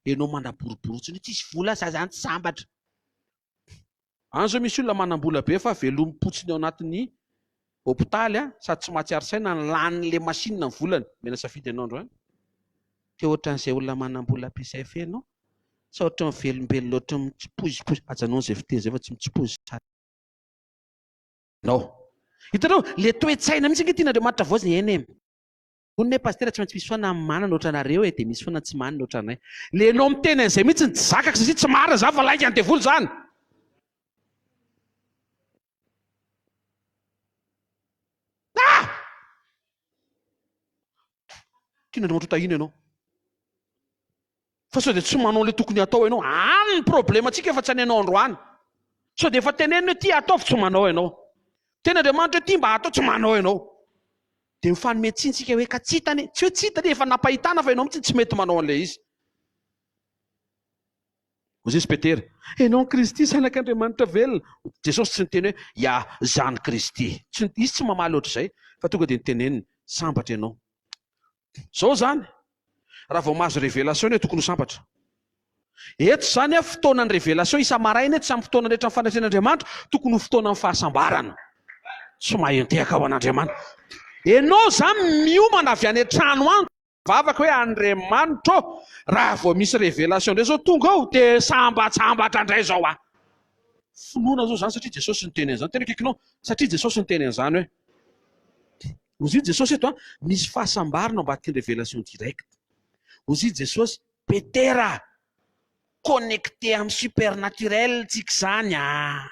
Ianao manaboribory intsony hoe tsisy vola za zany tsy sambatra. Any izao misy olona manam-bola be fa velomim-potsiny ao anatin'ny hopitaly sady tsy mahatsiaro saina ny lanin'ilay machine ny volany. Omena safidy ianao androany. Te ohatran'izay olona manam-bola be izay ve ianao? Sa ohatran'ny velombelona ohatran'ny mitsipozipozy? Ajanòny izay fiteny izay fa tsy mitsipozy sary ianao. Hitanao, ilay toe-tsaina mihitsy ange tian'Andriamanitra havaozina eny e. Hono ne pasitera tsy maintsy misy foana manana ohatranareo e, dia misy foana tsy manana ohatranay. Le enao miteny an'izay mihitsy no tsy zakako satria tsy marina izany fa lainga ny devoly izany. Ah! Tian'Andriamanitra ho tahiana ianao. Fa sao dia tsy manao ilay tokony hatao ianao. Any ny problème-tsika fa tsy any ianao androany. Sao dia efa tenenina hoe ty ataovy tsy manao ianao. Teny Andriamanitra hoe ty mba atao tsy manao ianao. Dia mifanome tsiny tsika hoe ka tsy hitany e. Tsy hoe tsy hitany e, efa nampahitana fa ianao mihitsy tsy mety manao an'ilay izy. Hoy izy Petera, Ianao ny Kristy, Zanak'Andriamanitra velona. Jesosy tsy niteny hoe, Ya, izaho ny Kristy. Tsy, izy tsy mamaly ohatr'izay, fa tonga dia niteneniny, Sambatra ianao. Izao izany, raha vao mahazo révélation ianao tokony ho sambatra. Eto izany an, fotoanan'ny révélation isa-maraina eto, samy fotoana rehetra amin'ny fanatrehan'Andriamanitra, tokony ho fotoanan'ny fahasambarana. Tsy mahay mitehaka ho an'Andriamanitra. Ianao izany miomana avy any an-trano any, mivavaka hoe Andriamanitra ô, raha vao misy révélation indray izao tonga ao, dia sambatsambatra indray izao aho. Finoana izao izany satria Jesosy niteny an'izany. Tena akaikinao, satria Jesosy niteny an'izany hoe. Hozy Jesosy eto an, misy fahasambarana ao ambadiky ny révélation directe. Hozy Jesosy, Petera, connecté amin'ny supernaturel tsika izany ah.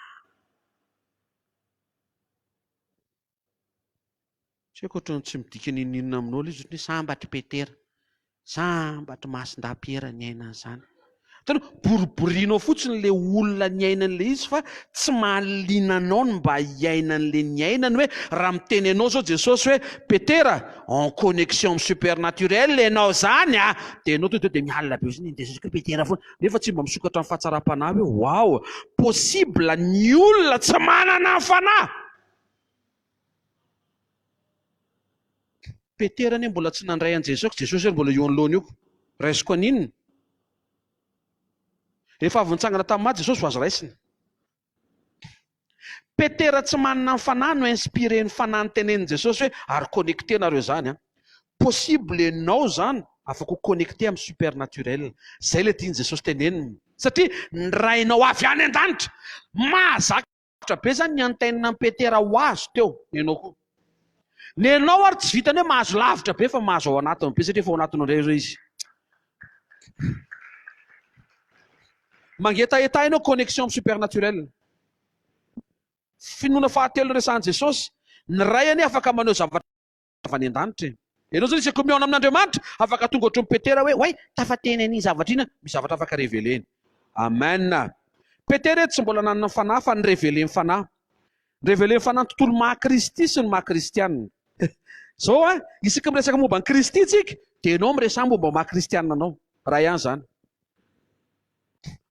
Tsy haiko ohatran'ny tsy midika n'inon'inona aminao ilay izy, ohatran'ny hoe sambatry Petera, sambatry Masindahy Piera niaina an'izany. Hitanao, boriborianao fotsiny ilay olona niaina an'ilay izy fa tsy mahaliana anao ny mba hiaina an'ilay niainany hoe raha miteny anao izao Jesosy hoe Petera, en connexion amin'ny supernaturel ianao izany a! Dia ianao tonga dia mialona be ohatran'ny Jesosy koa Petera foana, nefa tsy mba misokatra amin'ny fahatsaram-panahy hoe waouh, possible ny olona tsy manana ny fanahy! Petera anie mbola tsy nandray an'i Jesosy, Jesosy ary mbola eo anoloany io. Raisiko an'inona? Rehefa avy nitsangana tamin'ny maty Jesosy vao azo raisina. Petera tsy manana ny fanahy no inspiré ny fanahy nitenenin'i Jesosy hoe ary connecté nareo zany an. Possible enao zany afaka ho connecté amin'ny supernaturel. Zay le tian'i Jesosy tenenina. Satria ny Rainao avy any an-danitra mahazaka Lavitra be zany ny antenne an'i Petera ho azo teo, nenao koa. Nenao ary tsy vitany hoe mahazo lavitra be fa mahazo ao anatiny be satria efa ao anatiny indray izao izy. Mangetaheta ianao connexion amin'ny supernaturel. Finoana fahatelo resahan'i Jesosy, ny Ray anie afaka maneho zavatra avy any an-danitra e. Ianao zany isaky mihaona amin'Andriamanitra, afaka tonga ohatran'i Petera hoe, oay, tafateny an'iny zavatra iny aho, misy zavatra afaka reveleny. Amen. Petera eto tsy mbola nanana ny fanahy fa ni-reveler ny fanahy. Ni-reveler ny fanahy ny tontolo maha Kristy sy ny maha kristianina. Zao an, isaky miresaka momba an'i Kristy tsika, dia ianao miresaha momba maha kristianina anao. Iray ihany izany.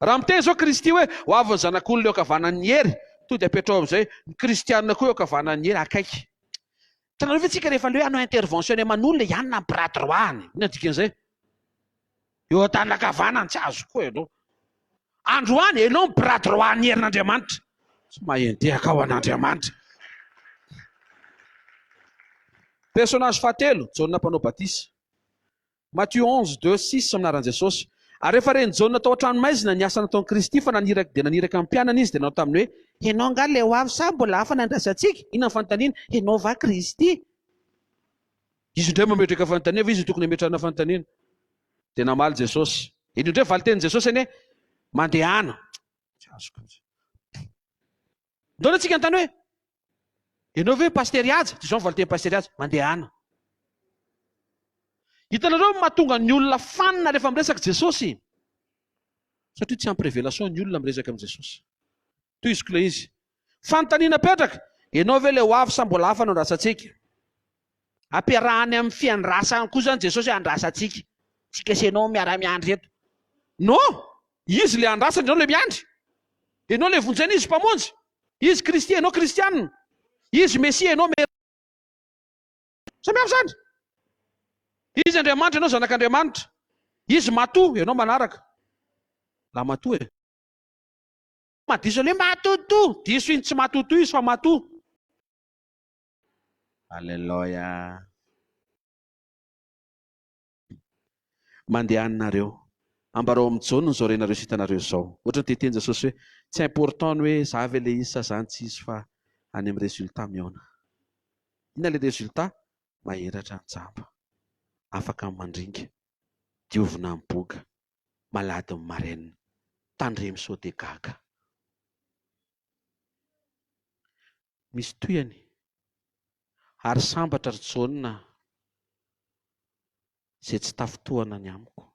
Raha miteny izao Kristy hoe, ho avy ny Zanak'olona eo ankavanan'ny hery, tonga dia apetraho amin'izay, ny kristianina koa eo ankavanan'ny hery, akaiky. Hitanareo ve tsika rehefa le hoe hanao intervention any aman'olona ianona ny bras droit any. Inona ny dikan'izay? Eo an-tanana ankavanany tsy azoko koa ianao. Androany ianao ny bras droit ny herin'Andriamanitra. Tsy mahendehaka ao an'Andriamanitra. Personnage fahatelo, Jaona mpanao batisa. Matio 11, 2, 6, Amin'ny anaran'i Jesosy. Ary rehefa ren'i Jaona tao an-tranomaizina ny asa nataon'i Kristy fa naniraka dia naniraka ny mpianany izy dia nanao taminy hoe, Ianao angaha ilay ho avy sa mbola hafa ny andrasantsika? Inona ny fanontaniana? Ianao va Kristy? Izy indray mametraka fanontaniana fa izy no tokony hametrahana fanontaniana. Dia namaly Jesosy. Iny indray valin-tenin'i Jesosy anie, Mandehana. Tsy azoko mihitsy. Ndao anie tsika hanontany hoe, Ianao ve Pasitera Haja? Dia izao ny valin-tenin'i Pasitera Haja, Mandehana. Hitanareo ny mahatonga ny olona fanina rehefa miresaka Jesosy? Satria tsy ampy révélation ny olona miresaka amin'i Jesosy. Tohiziko ilay izy. Fanontaniana apetraka, ianao ve ilay ho avy sa mbola hafa no andrasantsika? Ampiarahany amin'ny fiandrasany koa izany Jesosy hoe andrasantsika. Tsika sy ianao miara-miandry eto. Non! Izy ilay andrasana, ianao ilay miandry. Ianao ilay vonjena, Izy Mpamonjy. Izy Kristy, ianao Kristianina. Izy Mesia, ianao Mesia. Samy hafa izany. Izy Andriamanitra, ianao zanak'Andriamanitra. Izy matoa, ianao manaraka. Lamatoa e. Madiso aloha hoe matotoa. Diso iny, tsy matotoa izy fa matoa. Aleloia. Mandehana nareo. Ambarao amin'i Jaona izao renareo sy hitanareo izao. Ohatra ny tetenin'i Jesosy hoe, tsy important ny hoe za ve ilay izy sa za no tsy izy fa any amin'ny résultat mihaona. Inona ilay résultat? Mahiratra ny jamba. Afaka ny mandringa. Diovina ny boga. Malady ny marenina. Tandremo sao dia gaga. Misy tohiny. Ary sambatra ry Jaona. Izay tsy tafintohana ny amiko.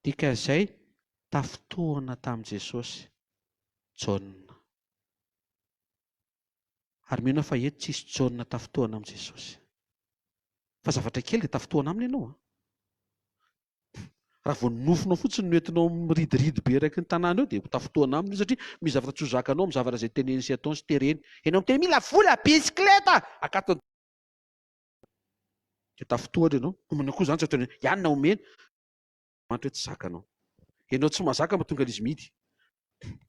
Dikan'izay, tafintohana tamin'i Jesosy Jaona. Ary mino aho fa eto tsisy Jaona tafintohana amin'i Jesosy. Fa zavatra kely dia tafintohana aminy ianao an. Raha vao ny nofonao fotsiny no entinao miridiridy be eraky ny tanàna eo dia ho tafintohana aminy io satria misy zavatra tsy ho zakanao amin'ny zavatra izay teneniny sy ataony sy tereny. Ianao miteny mila vola, bisikileta! Akatony dia tafintohana ianao. Omena koa izany tsy ataony hoe ihany na omena. Andriamanitra hoe tsy zakanao. Ianao tsy mahazaka mahatonga an'izy mihidy.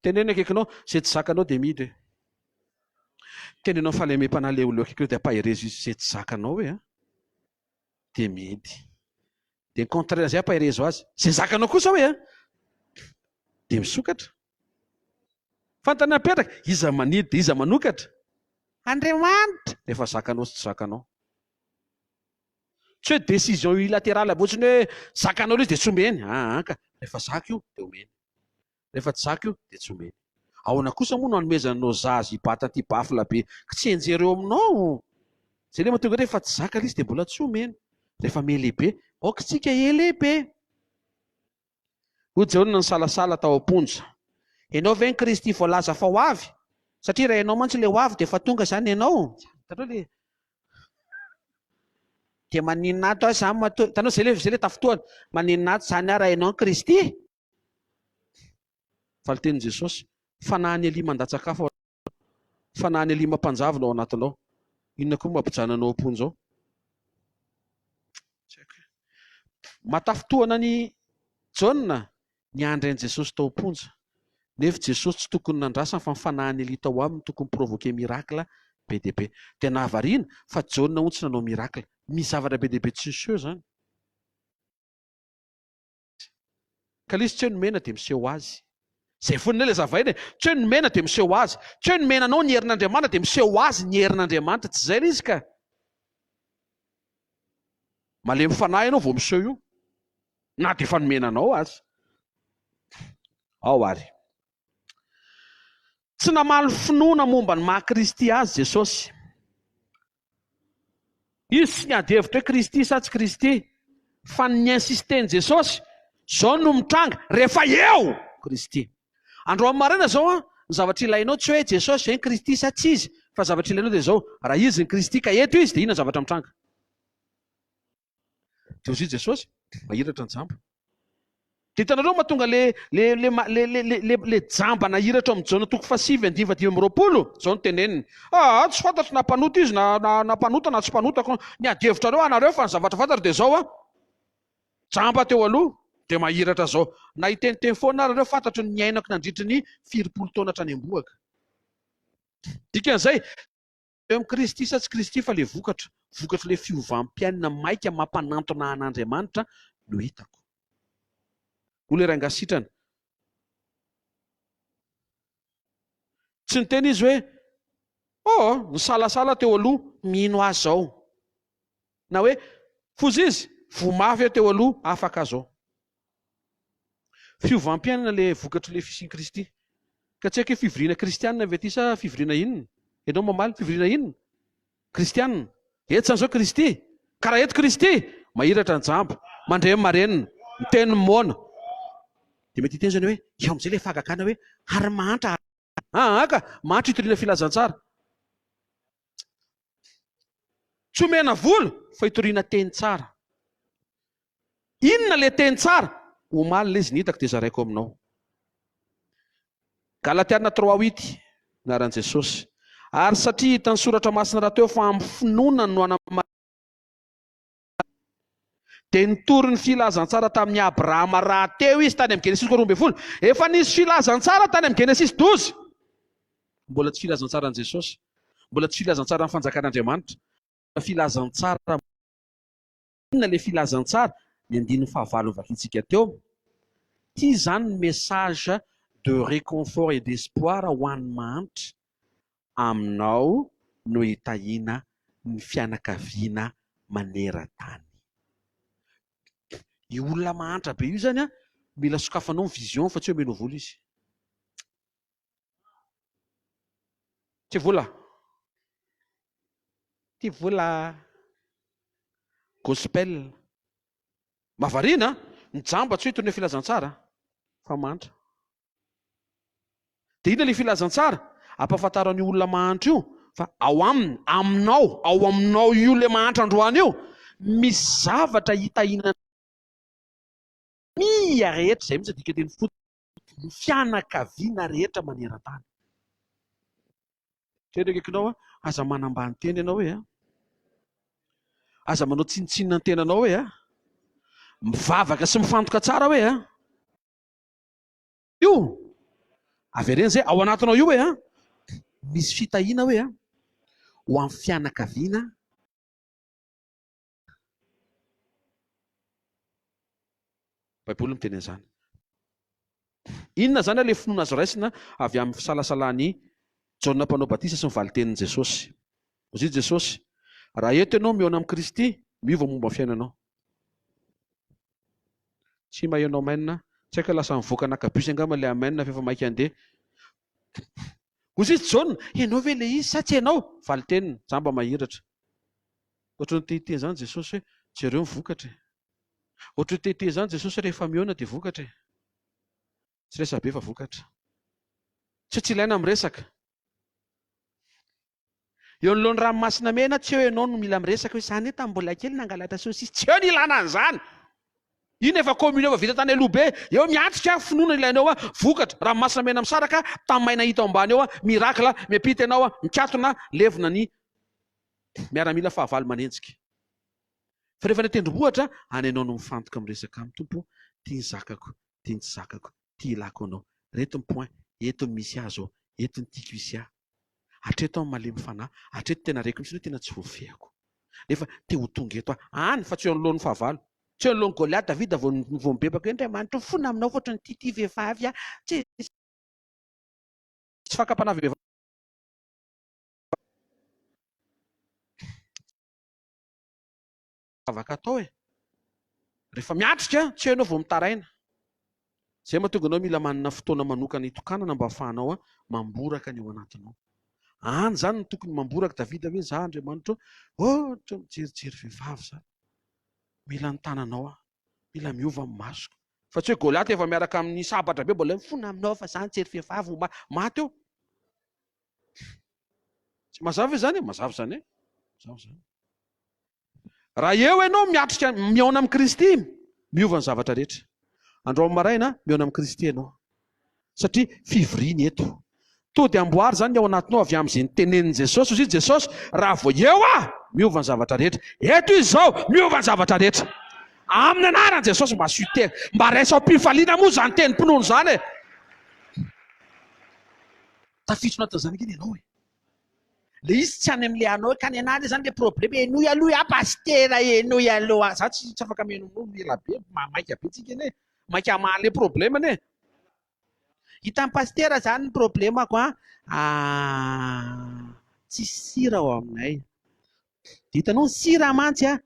Teneno akaikinao, izay tsy zakanao dia mihidy e. Teneno amin'ny fahalemem-panahy ilay olona eo akaikinao dia ampaherezo izy, izay tsy zakanao hoe an, dia mihidy. Dia ny contraire an'izay ampaherezo azy, izay zakanao kosa hoe an, dia misokatra. Fantany apetraka, iza manidy dia iza manokatra? Andriamanitra! Rehefa zakanao sy tsy zakanao. Tsy hoe décision unilatérale fotsiny hoe zakanao ilay izy dia tsy omeny. Aa ka, rehefa zaka io dia omeny. Rehefa tsy zaka io dia tsy omeny. Ahoana kosa moa no anomezanao zaza hibata an'ity baffle be kitsianjery eo aminao? Izay ilay mahatonga hoe rehefa tsy zaka ilay izy dia mbola tsy omena. Rehefa miha-lehibe, aoka isika hiha-lehibe. Hoy Jaona nisalasala tao am-ponja, Ianao ve ny Kristy voalaza fa ho avy? Satria raha ianao mantsy ilay ho avy dia efa tonga izany ianao. Hitanao ilay Dia maninona ato aho izany matoa, hitanao izay ilay izay ilay tafintohana, maninona ato izany aho raha ianao ny Kristy? Valin-tenin'i Jesosy, Fanahin'i Elia mandatsaka afo ao anatinao, fanahin'i Elia mampanjavona ao anatinao. Inona koa no mampijanona anao am-ponja ao? Tsy haiko e. Mahatafintohana an'i Jaona niandry an'i Jesosy tao am-ponja. Nefa Jesosy tsy tokony nandrasany fa ny fanahin'i Elia tao aminy tokony provoquer miracle be dia be. Dia nahavariana fa Jaona hono tsy nanao miracle. Misy zavatra be dia be tsy niseho izany. Ka ilay izy tsy hoe nomena dia miseho azy. Izay foana ilay zavaina e. Tsy hoe nomena dia miseho azy. Tsy hoe nomena anao ny herin'Andriamanitra dia miseho azy ny herin'Andriamanitra. Tsy izay ilay izy ka. Malemy fanahy ianao vao miseho io. Na dia efa nomena anao aza. Ao ary. Tsy namaly finoana momba ny maha Kristy azy Jesosy. Izy tsy niady hevitra hoe Kristy sa tsy Kristy, fa ny ni-insister-n'i Jesosy, izao no mitranga rehefa eo Kristy. Androany maraina izao an, ny zavatra ilainao tsy hoe Jesosy ve ny Kristy sa tsy Izy, fa ny zavatra ilainao dia izao, raha Izy ny Kristy ka eto Izy dia inona ny zavatra mitranga? Dia hoy Jesosy, mahiratra ny jamba. Dia hitanareo mahatonga le le le le le le le le jamba nahiratra ao amin'ny Jaona toko fahasivy andininy fahadimy amby roapolo, izao no teneniny, Ah, tsy fantatro na mpanota izy na na na mpanota na tsy mpanota ko. Ny ady hevitrareo anareo fa ny zavatra fantatro dia izao an, jamba teo aloha dia mahiratra izao. Na hiteniteny foana ary nareo fantatro ny niainako nandritry ny firipolo taona hatrany am-bohoka. Dikan'izay, Eo amin'i Kristy sa tsy Kristy fa le vokatra, vokatr'ilay fiovam-piainana maika mampanantona an'Andriamanitra no hitako. Hoy ilay rangahy sitrana. Tsy niteny izy hoe, Oh, nisalasala teo aloha, mino ahy izao. Na hoe, Foza izy, voa mafy aho teo aloha, afaka aho izao. Fiovam-piainana ilay vokatr'ilay fisian'i Kristy. Ka tsy haiko hoe fivoriana kristianina ve ity sa fivoriana inona? Ianao mamaly, fivoriana inona? Kristianina. Eto izany izao Kristy. Ka raha eto Kristy, mahiratra ny jamba, mandre ny marenina, miteny ny moana. Dia mety hiteny izany hoe, eo amin'izay ilay fahagagana hoe, ary mahantra. Aa ka, mahantra itoriana filazantsara. Tsy omena vola fa itoriana teny tsara. Inona le teny tsara? Omaly le izy ny hitako dia zaraiko aminao. Galatiana 3 8, anaran'i Jesosy. Ary satria hitan'ny soratra masina rahateo fa amin'ny finoana no anamarinana dia nitory ny filazantsara tamin'i Abrahama rahateo izy tany amin'ny Genesisy 12. Efa nisy filazantsara tany amin'ny Genesisy 12. Mbola tsy filazantsaran'i Jesosy. Mbola tsy filazantsaran'ny fanjakan'Andriamanitra. Filazantsara Inona ilay filazantsara? Ny andininy fahavalo novakintsika teo. Ity izany ny message de réconfort et d'espoir ho an'ny mahantra. Aminao no hitahiana ny fianakaviana maneran-tany. Io olona mahantra be io izany an, mila sokafanao ny vision fa tsy hoe omenao vola izy. Tsy vola. Ty vola. Gospel. Mahavariana an! Ny jamba tsy hoe toy ny filazantsara fa mahantra. Dia inona ilay filazantsara? Ampahafantaro an'io olona mahantra io fa ao aminy, aminao, ao aminao io ilay mahantra androany io, misy zavatra hitahiana ny famille rehetra, izay mihitsy ny dikanteny fototra, ny fianakaviana rehetra maneran-tany. Tena akaikinao aho, aza manambany tena ianao e. Aza manao tsinontsinona ny tenanao hoe a. Mivavaka sy mifantoka tsara hoe a. Io, avereno izay, ao anatinao io hoe a. Misy fitahiana hoe a. Ho an'ny fianakaviana. Baiboly miteny an'izany. Inona izany ilay finoana azo raisina avy amin'ny fisalasalan'i Jaona Mpanao Batisa sy ny valin-tenin'i Jesosy? Hoy Jesosy, Raha eto ianao mihaona amin'i Kristy, miova momba ny fiainanao. Tsy maheno amen. Tsy haiko hoe lasa nivoaka naka bus angamba ilay amen fa efa maika handeha. Hoy izy Jaona, ianao ve ilay izy sa tsy ianao? Valin-teniny, jamba mahiratra. Ohatran'ny te hiteny izany Jesosy hoe, jereo ny vokatra e. Ohatran'ny te hiteny izany Jesosy hoe rehefa mihaona dia vokatra e. Tsy resabe fa vokatra. Tsy tsy ilaina miresaka. Eo anoloan'ny ranomasina mena tsy eo ianao no mila miresaka hoe za anie tamin'ny mbola kely nangalatra saucisse. Tsy eo ny ilana an'izany. Iny efa communion efa vita tany aloha be. Eo miatrika finoana ilainao a, vokatra, ranomasina mena misaraka, tany maina hita ao ambany eo a, miracle, miampita ianao a, mikatona, levona ny miaramila fahavalo manenjika. Fa rehefa any an-tendrombohitra, any ianao no mifantoka miresaka aminy, Tompo o, ty ny zakako, ty ny tsy zakako, ty ilako anao. Reto ny point, eto ny misy ahy zao, eto ny tiako hisy ahy. Hatreto aho malemy fanahy, hatreto tena reko mihitsy hoe tena tsy voafehiko. Nefa te ho tonga eto aho. Any fa tsy eo anoloan'ny fahavalo. Tsy eo anoloan'i Goliata Davida vao vao mibebaka hoe Andriamanitra mifona aminao fa ohatran'ny tia tia vehivavy aho. Tsy tsy fakam-panahy vehivavy. Vavaka atao e. Rehefa miatrika, tsy eo ianao vao mitaraina. Izay mahatonga anao mila manana fotoana manokana hitokanana mba hahafahanao mamboraka ny ao anatinao. Any izany no tokony mamboraka Davida hoe za Andriamanitro ô, ohatra mijerijery vehivavy izany. Mila ny tananao aho. Mila miova ny masoko. Fa tsy hoe Goliata efa miaraka amin'ny sabatra be mbola mifona aminao fa za nijery vehivavy ho maty eo. Tsy mazava ve izany e? Mazava izany e. Mazava izany. Raha eo ianao miatrika mihaona amin'i Kristy, miova ny zavatra rehetra. Androany maraina, mihaona amin'i Kristy ianao. Satria fivoriana eto. To dia amboary izany ny ao anatinao avy amin'izay nitenenin'i Jesosy. Hoy Jesosy, raha vao eo aho, miova ny zavatra rehetra. Eto izy izao, miova ny zavatra rehetra. Amin'ny anaran'i Jesosy, mba asio teny. Mba raiso am-pifaliana moa izany tenim-pinoana izany e. Tafiditra anatin'izany ange ianao e. Le izy tsy any amle anao ka ny anah le zany le problème henoy aloha ah pasitera henoy aloha za tsy tsy afaka mihaino anao ela be maika be tsika anie maika hamaha le problème anie hitan'ny pasitera zany ny problemako an ah, tsisy sira ao aminay de hitanao ny sira mantsy a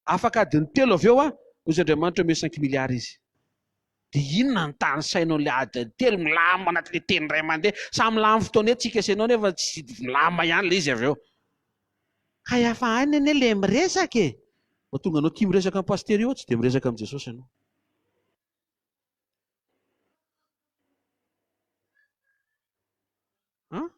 afaka adiny telo avy eo a hozy Andriamanitra omeo cinq milliards izy Dia inona no tanisainao ilay adiny telo milamina anatin'ilay teny iray mandeha? Samy lany fotoana eto tsika sy ianao nefa tsy milamina ihany ilay izy avy eo. Hay hafa aina anie ilay miresaka e! Mahatonga anao tia miresaka amin'ny pasitera io tsy dia miresaka amin'i Jesosy ianao. An?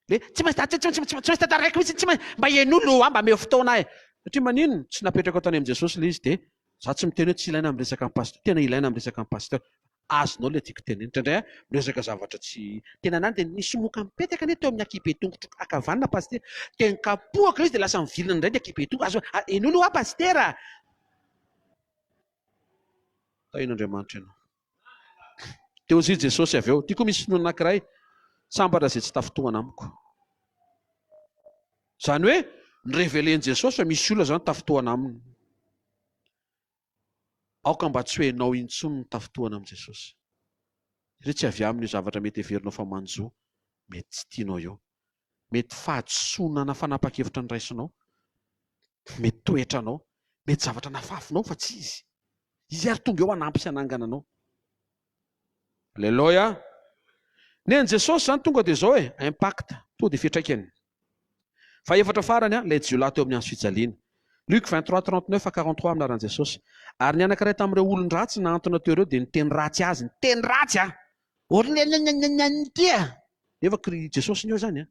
Le tsy maintsy tsy tsy tsy tsy maintsy tantaraiko mihitsy tsy maintsy mba henoy aloha mba omeo fotoana ahy. Satria maninona? Tsy napetraka tany amin'i Jesosy ilay izy dia za tsy miteny hoe tsy ilaina miresaka amin'ny pasteur, tena ilaina miresaka amin'ny pasteur. Azonao ilay tiako tenenina. Indraindray aho miresaka zavatra tsy tena anany dia nisy moka mipetaka anie teo amin'ny ankihibe tongotro ankavanana pasitera. Dia nikapohako ilay izy dia lasa mivilana indray ny ankihibe tongotro. Azo henoy aloha pasitera. Tahin'Andriamanitra ianao. Dia hoy Jesosy avy eo, ity koa misy finoana anankiray, sambatra izay tsy tafintohana amiko. Izany hoe, ni-reveler-n'i Jesosy fa misy olona izany tafintohana aminy. Aoka mba tsy ho ianao intsony no tafintohana amin'i Jesosy. Satria tsy avy aminy io zavatra mety heverinao fa manjo, mety tsy tianao io. Mety fahadisoana na fanapahan-kevitra noraisinao, mety toetranao, mety zavatra nafafinao fa tsy izy. Izy ary tonga eo hanampy sy hanangana anao. Aleloia! Nen'i Jesosy izany tonga dia izao e, impact, tonga dia fiantraikany. Fahefatra farany, ilay jiolahy teo amin'ny hazo fijaliana. Luc 23, 39 à 43 amin'ny anaran'i Jesosy. Ary ny anankiray tamin'ireo olon-dratsy nahantona teo ireo dia niteny ratsy azy, niteny ratsy a! Ornenenenenenenty a! Nefa kri Jesosy ny eo izany a!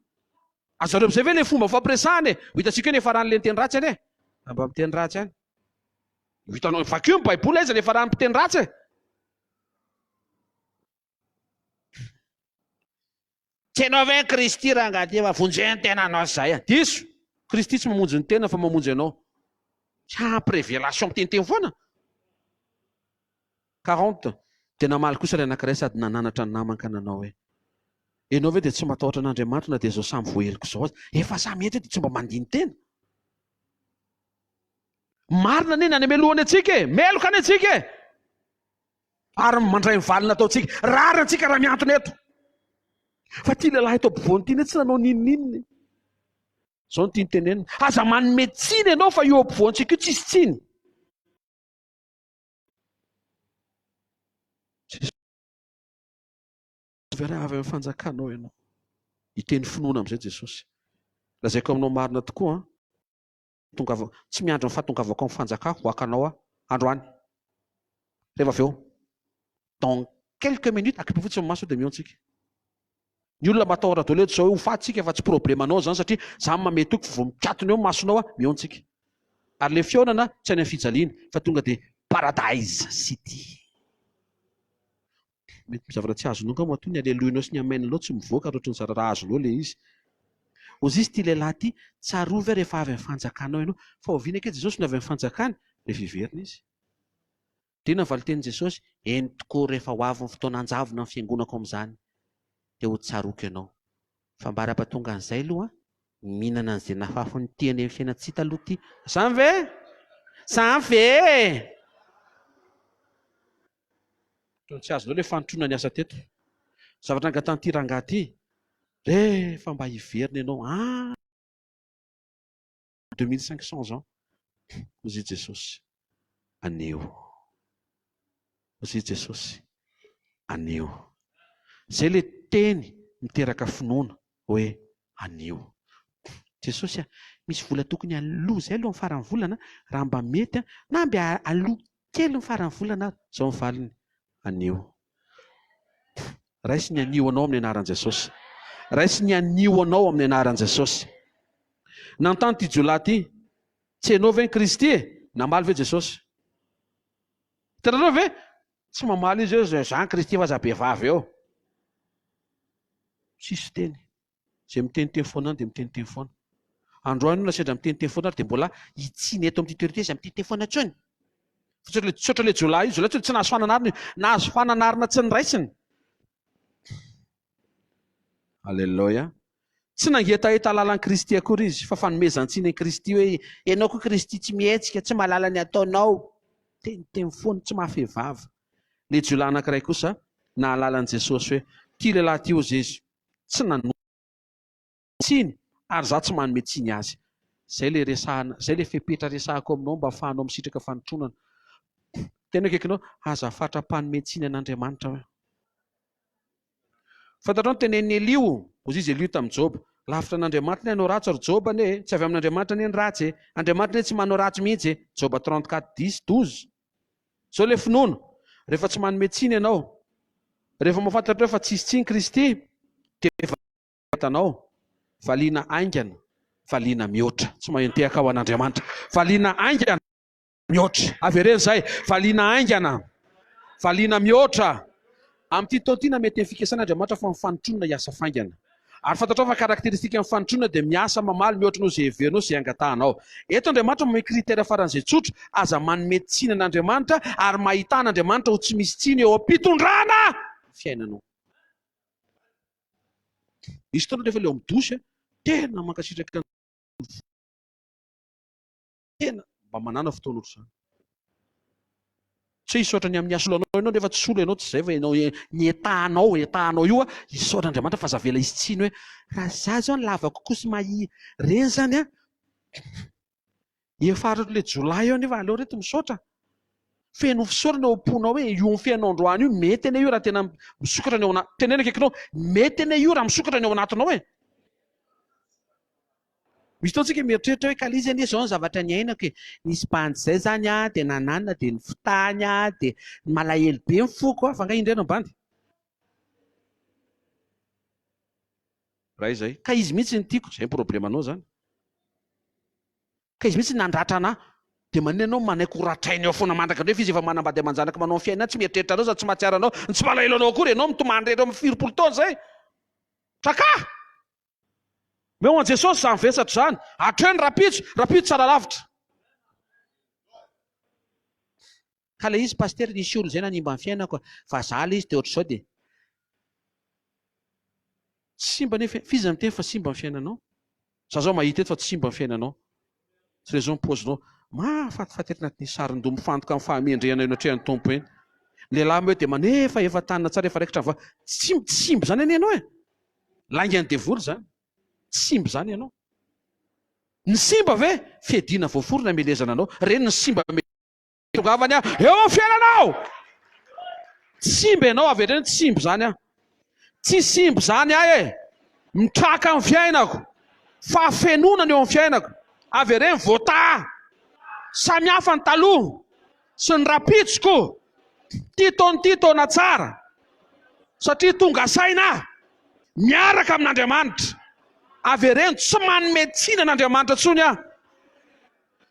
Azonareo amin'izay ve ilay fomba fampiresahana e? Ho hitantsika eo ny hiafaran'ilay niteny ratsy anie. Mba miteny ratsy ihany. Ho hitanao, vakio ny Baiboly aiza ny hiafaran'ny mpiteny ratsy e! Tsy ianao ve Kristy rangahy ty fa vonjeo ny tenanao zay a! Diso! Kristy tsy mamonjy ny tena fa mamonjy anao. Tsy ampy révélation miteniteny foana. 40, Dia namaly kosa ilay anankiray sady nananatra ny namany ka nanao hoe, Ianao ve dia tsy matahotra an'Andriamanitra na dia izao samy voaheloka izao aza? Efa samy eto dia tsy mba mandini-tena. Marina anie ny hanemelohany antsika e! Meloka anie antsika e! Ary mandray ny valiny ataontsika. Rariny antsika raha mihantona eto. Fa ity lehilahy eto ampovoany ity anie tsy nanao n'inon'inona e. Izao no tiany tenenina. Aza manome tsiny ianao fa io ampovoantsika io tsisy tsiny. Jesosy raha avy amin'ny fanjakanao ianao. Hiteny finoana amin'izay Jesosy. Lazaiko aminao marina tokoa an. Tongava, tsy miandry ny fahatongavako amin'ny fanjakako ho haka anao aho androany. Rehefa avy eo, dans quelques minutes, akipio fotsiny ny maso dia mihaona-tsika. Ny olona matahotra daholo eto izao hoe ho faty tsika fa tsy problemanao izany satria za manome toky fa vao mikatona eo ny masonao aho, mihaona-tsika. Ary ilay fihaonana tsy any amin'ny fijaliana fa tonga dia paradise city. Mety misy zavatra tsy azonao angamba matoa ny aleloinao sy ny amen-nao tsy mivoaka ary ohatran'ny zara raha azonao ilay izy. Hozy izy ity lehilahy ity, tsarovy aho rehefa avy amin'ny fanjakanao ianao. Fa oviana kay Jesosy no avy amin'ny fanjakany? Rehefa hiverina izy. Dia inona ny valin-tenin'i Jesosy? Eny tokoa, rehefa ho avy ny fotoana hanjavona ny fiangonako amin'izany, dia ho tsaroako ianao. Fa ambara-pahatonga an'izay aloha, mihinana an'izay nafafin'ny ity any amin'ny fiainan-tsy hita aloha ity. Zany ve? Zany ve? Toa tsy azonao ilay fanotroana ny asa teto. Zavatra angatahan'ity rangahy ity, rehefa mba hiverina ianao any 2500 ans, hozy i Jesosy, anio. Hozy i Jesosy, anio. Izay ilay teny miteraka finoana hoe anio. Jesosy a, misy vola tokony aloa izay aloha amin'ny faran'ny volana, raha mba mety, na mba aloa Kely ny faran'ny volana ary. Izao ny valiny, anio. Raiso ny anio anao amin'ny anaran'i Jesosy. Raiso ny anio anao amin'ny anaran'i Jesosy. Nanontany ity jiolahy ity, Tsy ianao ve ny Kristy e? Namaly ve Jesosy? Hitanareo ve? Tsy mamaly izy hoe izaho ny Kristy fa aza be vava eo. Tsisy teny. Izay miteniteny foana any dia miteniteny foana. Androany olona sendra miteniteny foana ary dia mbola hitsiny eto amin'ity toerana ity izy miteniteny foana intsony. Fa tsy ohatran'ilay tsy ohatran'ilay jiolahy io, jiolahy tsy nahazo fananarana io, nahazo fananarana tsy noraisiny. Aleloia. Tsy nangetaheta hahalala an'i Kristy akory izy, fa fanomezan-tsiny an'i Kristy hoe ianao koa Kristy tsy mihetsika, tsy mahalala ny ataonao. Teniteny foana, tsy mahafehy vava. Ilay jiolahy anankiray kosa nahalala an'i Jesosy hoe ity lehilahy ity hozy izy. tsy nanome tsiny ary za tsy manome tsiny azy. Zay le resahana, zay le fepetra resahako aminao mba afahanao misitraka fanotronana. Tena akaikinao, aza fatra-panome tsiny an'Andriamanitra hoe. Fantatrao ny tenenin'i Eliho, hozy izy Eliho tamin'i Joba, lavitra an'Andriamanitra anie hanao ratsy ry Joba anie e, tsy avy amin'Andriamanitra anie ny ratsy e, Andriamanitra anie tsy manao ratsy mihitsy e, Joba 34, 10, 12. Zao le finoana, rehefa tsy manome tsiny ianao, rehefa mahafantatra hoe fa tsisy tsiny Kristy, dia hitanao, valiana haingana, valiana mihoatra. Tsy mahay nitehaka ho an'Andriamanitra. Valiana haingana, mihoatra. Avereno izay, valiana haingana, valiana mihoatra. Amin'ity taona ity na mety ny fikasan'Andriamanitra fa ny fanotronana hiasa faingana. Ary fantatrao fa caractéristique ny fanotronana dia miasa mamaly mihoatra noho izay heverinao sy izay angatahanao. Eto Andriamanitra manome critère faran'izay tsotra, aza manome tsiny an'Andriamanitra ary mahità an'Andriamanitra ho tsy misy tsiny eo am-pitondrana ny fiainanao. Misy fotoana rehefa ilay ao amin'ny douche, tena mankasitraka ny Tena mba manàna fotoana ohatr'izany. Tsy hoe hisaotra ny amin'ny hasolo anao ianao nefa tsy solo ianao, tsy izay fa ianao ny état-nao, état-nao io hisaotra Andriamanitra fa aza avela hisy tsiny hoe raha za zao ny lava kokoa sy mahia ireny zany an, efa aron'ilay jiolahy eo nefa aleo reto misaotra. Feno fisaorana ao am-ponao hoe io fiainao androany io mety anie io raha tena misokatra ny ao anaty, teneno akaikinao, mety anie io raha misokatra ny ao anatinao e. Misy fotoana tsika mieritreritra hoe kalizy anie izao ny zavatra niainako e. Nisy bandy izay izany an, dia nananina dia nifitahany aho dia malahelo be ny foko an, fa angaha indray no bandy? Raha izay. Ka izy mihitsy no tiako, izay ny problemanao izany. Ka izy mihitsy nandratra anah. Dia maninona ianao manaiky ho ratrainy eo foana mandraka nefa izy efa manambady aman-janaka manao ny fiainany tsy mieritreritra anao sady tsy mahatsiaro anao no tsy malahelo anao akory ianao mitomany irery eo amin'ny firompolo taona izay. Traka! Omeo an'i Jesosy izany vesatra izany. Hatreo ny rahampitso, rahampitso tsara lavitra. Ka ilay izy Pasitera nisy olona izay nanimba ny fiainako fa za ilay izy dia ohatr'izao dia Tsy simba anefa e, f'iza miteny fa simba ny fiainanao? Za zao mahita eto fa tsy simba ny fiainanao. Tsy raison ny paozinao. Mahafatifaty eto anatin'ny sarin-doha mifantoka amin'ny fahamendrehana eo anatrehan'ny Tompo eny. Ny lehilahy moa dia manefa efa tanana tsara efa raikitra ny vava. Tsy tsy simba izany anie ianao e. Laingan'ny devoly izany. Tsy simba izany ianao. Ny simba ve? Fiadiana voaforona hamelezana anao. Ireny ny simba. Tongavany aho eo amin'ny fiainanao. Tsy simba ianao avy hatrany, tsy simba izany aho. Tsy simba izany aho e. Mitraka amin'ny fiainako. Fahafenoana ny eo amin'ny fiainako. Avy ireny voataha. Samy hafa ny taloha sy ny rapitsoko. Ity taona ity taona tsara. Satria tonga saina aho. Miaraka amin'Andriamanitra. Avereno, tsy manome tsiny an'Andriamanitra intsony aho.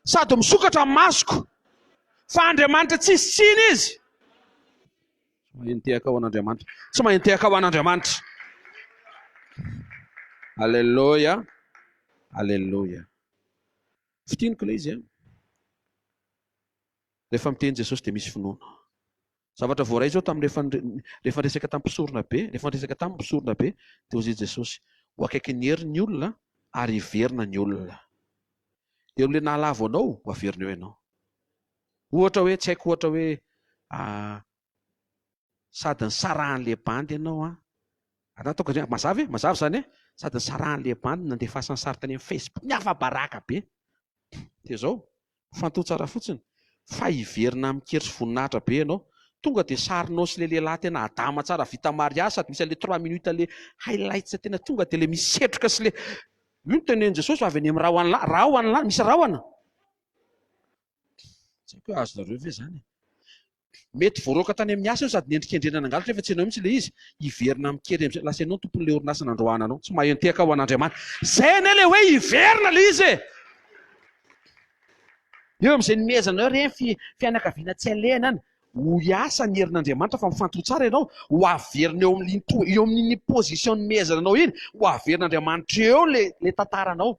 Sady misokatra ny masoko fa Andriamanitra tsisy tsiny izy. Tsy mahay nitehaka ho an'Andriamanitra. Tsy mahay nitehaka ho an'Andriamanitra. Aleloia. Aleloia. Fitiniko ilay izy an. Rehefa miteny Jesosy dia misy finoana. Zavatra voaray izao tamin'ny rehefa rehefa niresaka tamin'ny mpisorona be, rehefa niresaka tamin'ny mpisorona be, dia hoy Jesosy, ho akaikin'ny hery ny olona ary hiverina ny olona. Eo amin'ilay nahalavo anao, ho averina eo ianao. Ohatra hoe, tsy haiko ohatra hoe sady nisarahan'ilay bandy ianao an, ataoko mazava e, mazava izany e, sady nisarahan'ilay bandy nandefasany sary tany amin'ny Facebook, niafa-baraka be. Dia izao, Fanto tsara fotsiny fa hiverina amin-kery sy voninahitra be ianao. Tonga dia sarinao sy ilay lehilahy tena adama tsara vita mariazy sady misy an'ilay trois minutes ilay highlights tena tonga dia ilay misy setroka sy ilay io no tenenin'i Jesosy fa avy any amin'ny rahona rahona misy rahona. Tsy haiko hoe azonareo ve izany e? Mety voaroaka tany amin'ny asa io sady nendrikendrena nangalatra nefa tsy ianao mihitsy ilay izy. Hiverina amin-kery amin'izay. Lasa ianao no tompon'ilay orinasa nandroahana anao. Tsy mahay mitehaka ho an'Andriamanitra. Izay anie ilay hoe hiverina ilay izy e! Eo amin'izay nomezana eo ireny fi, fianakaviana tsy alehany any. Ho hiasa ny herin'Andriamanitra fa mifantoha tsara ianao. Ho averina eo amin'iny to, eo amin'iny position nomezana anao iny, ho averin'Andriamanitra eo ilay, ilay tantaranao.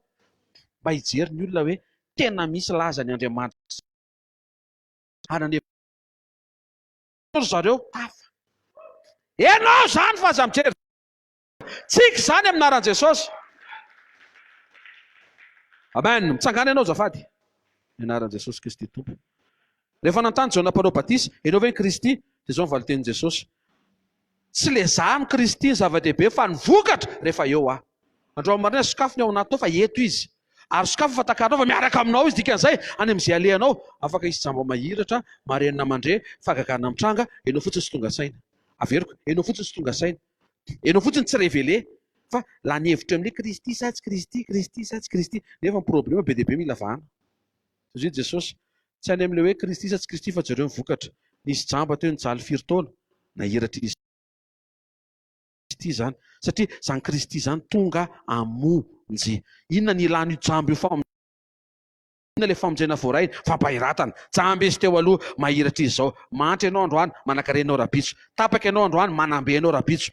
Mba hijery ny olona hoe tena misy lazany Andriamanitra. Hanana ry zareo hafa. Enao zany fa aza mijery tsika izany amin'ny anaran'i Jesosy. Amen. Mitsangàna ianao azafady. Ny anaran'i Jesosy Kristy Tompo. Rehefa nanontany Jaona mpanao batisa, ianao ve ny Kristy? Dia izao ny valin-tenin'i Jesosy. Tsy le za no Kristy ny zava-dehibe fa ny vokatra rehefa eo aho. Androany maraina sokafy ny ao anatinao fa eto izy. Ary sokafy ny fatakarinao fa miaraka aminao izy dikan'izay any amin'izay alehanao afaka hisy jamba mahiratra, marenina mandre, fahagagana mitranga, ianao fotsiny tsy tonga saina. Averiko, ianao fotsiny tsy tonga saina. Ianao fotsiny tsy révélé fa lany hevitra eo amin'ilay Kristy sa tsy Kristy, Kristy sa tsy Kristy. Nefa ny problème be dia be mila vahana. Hoy Jesosy, tsy any amin'ilay hoe Kristy sa tsy Kristy fa jereo ny vokatra. Nisy jamba teo nijaly firy taona, nahiratra izy ity izany. Satria izany Kristy izany tonga hamonjy. Inona ny ilàn'io jamba io famonjena? Inona ilay famonjena voarainy? Fampahiratana. Jamba izy teo aloha, mahiratra izy izao. Mahantra ianao androany, manankarena ianao rahampitso. Tapaka ianao androany, manambe ianao rahampitso.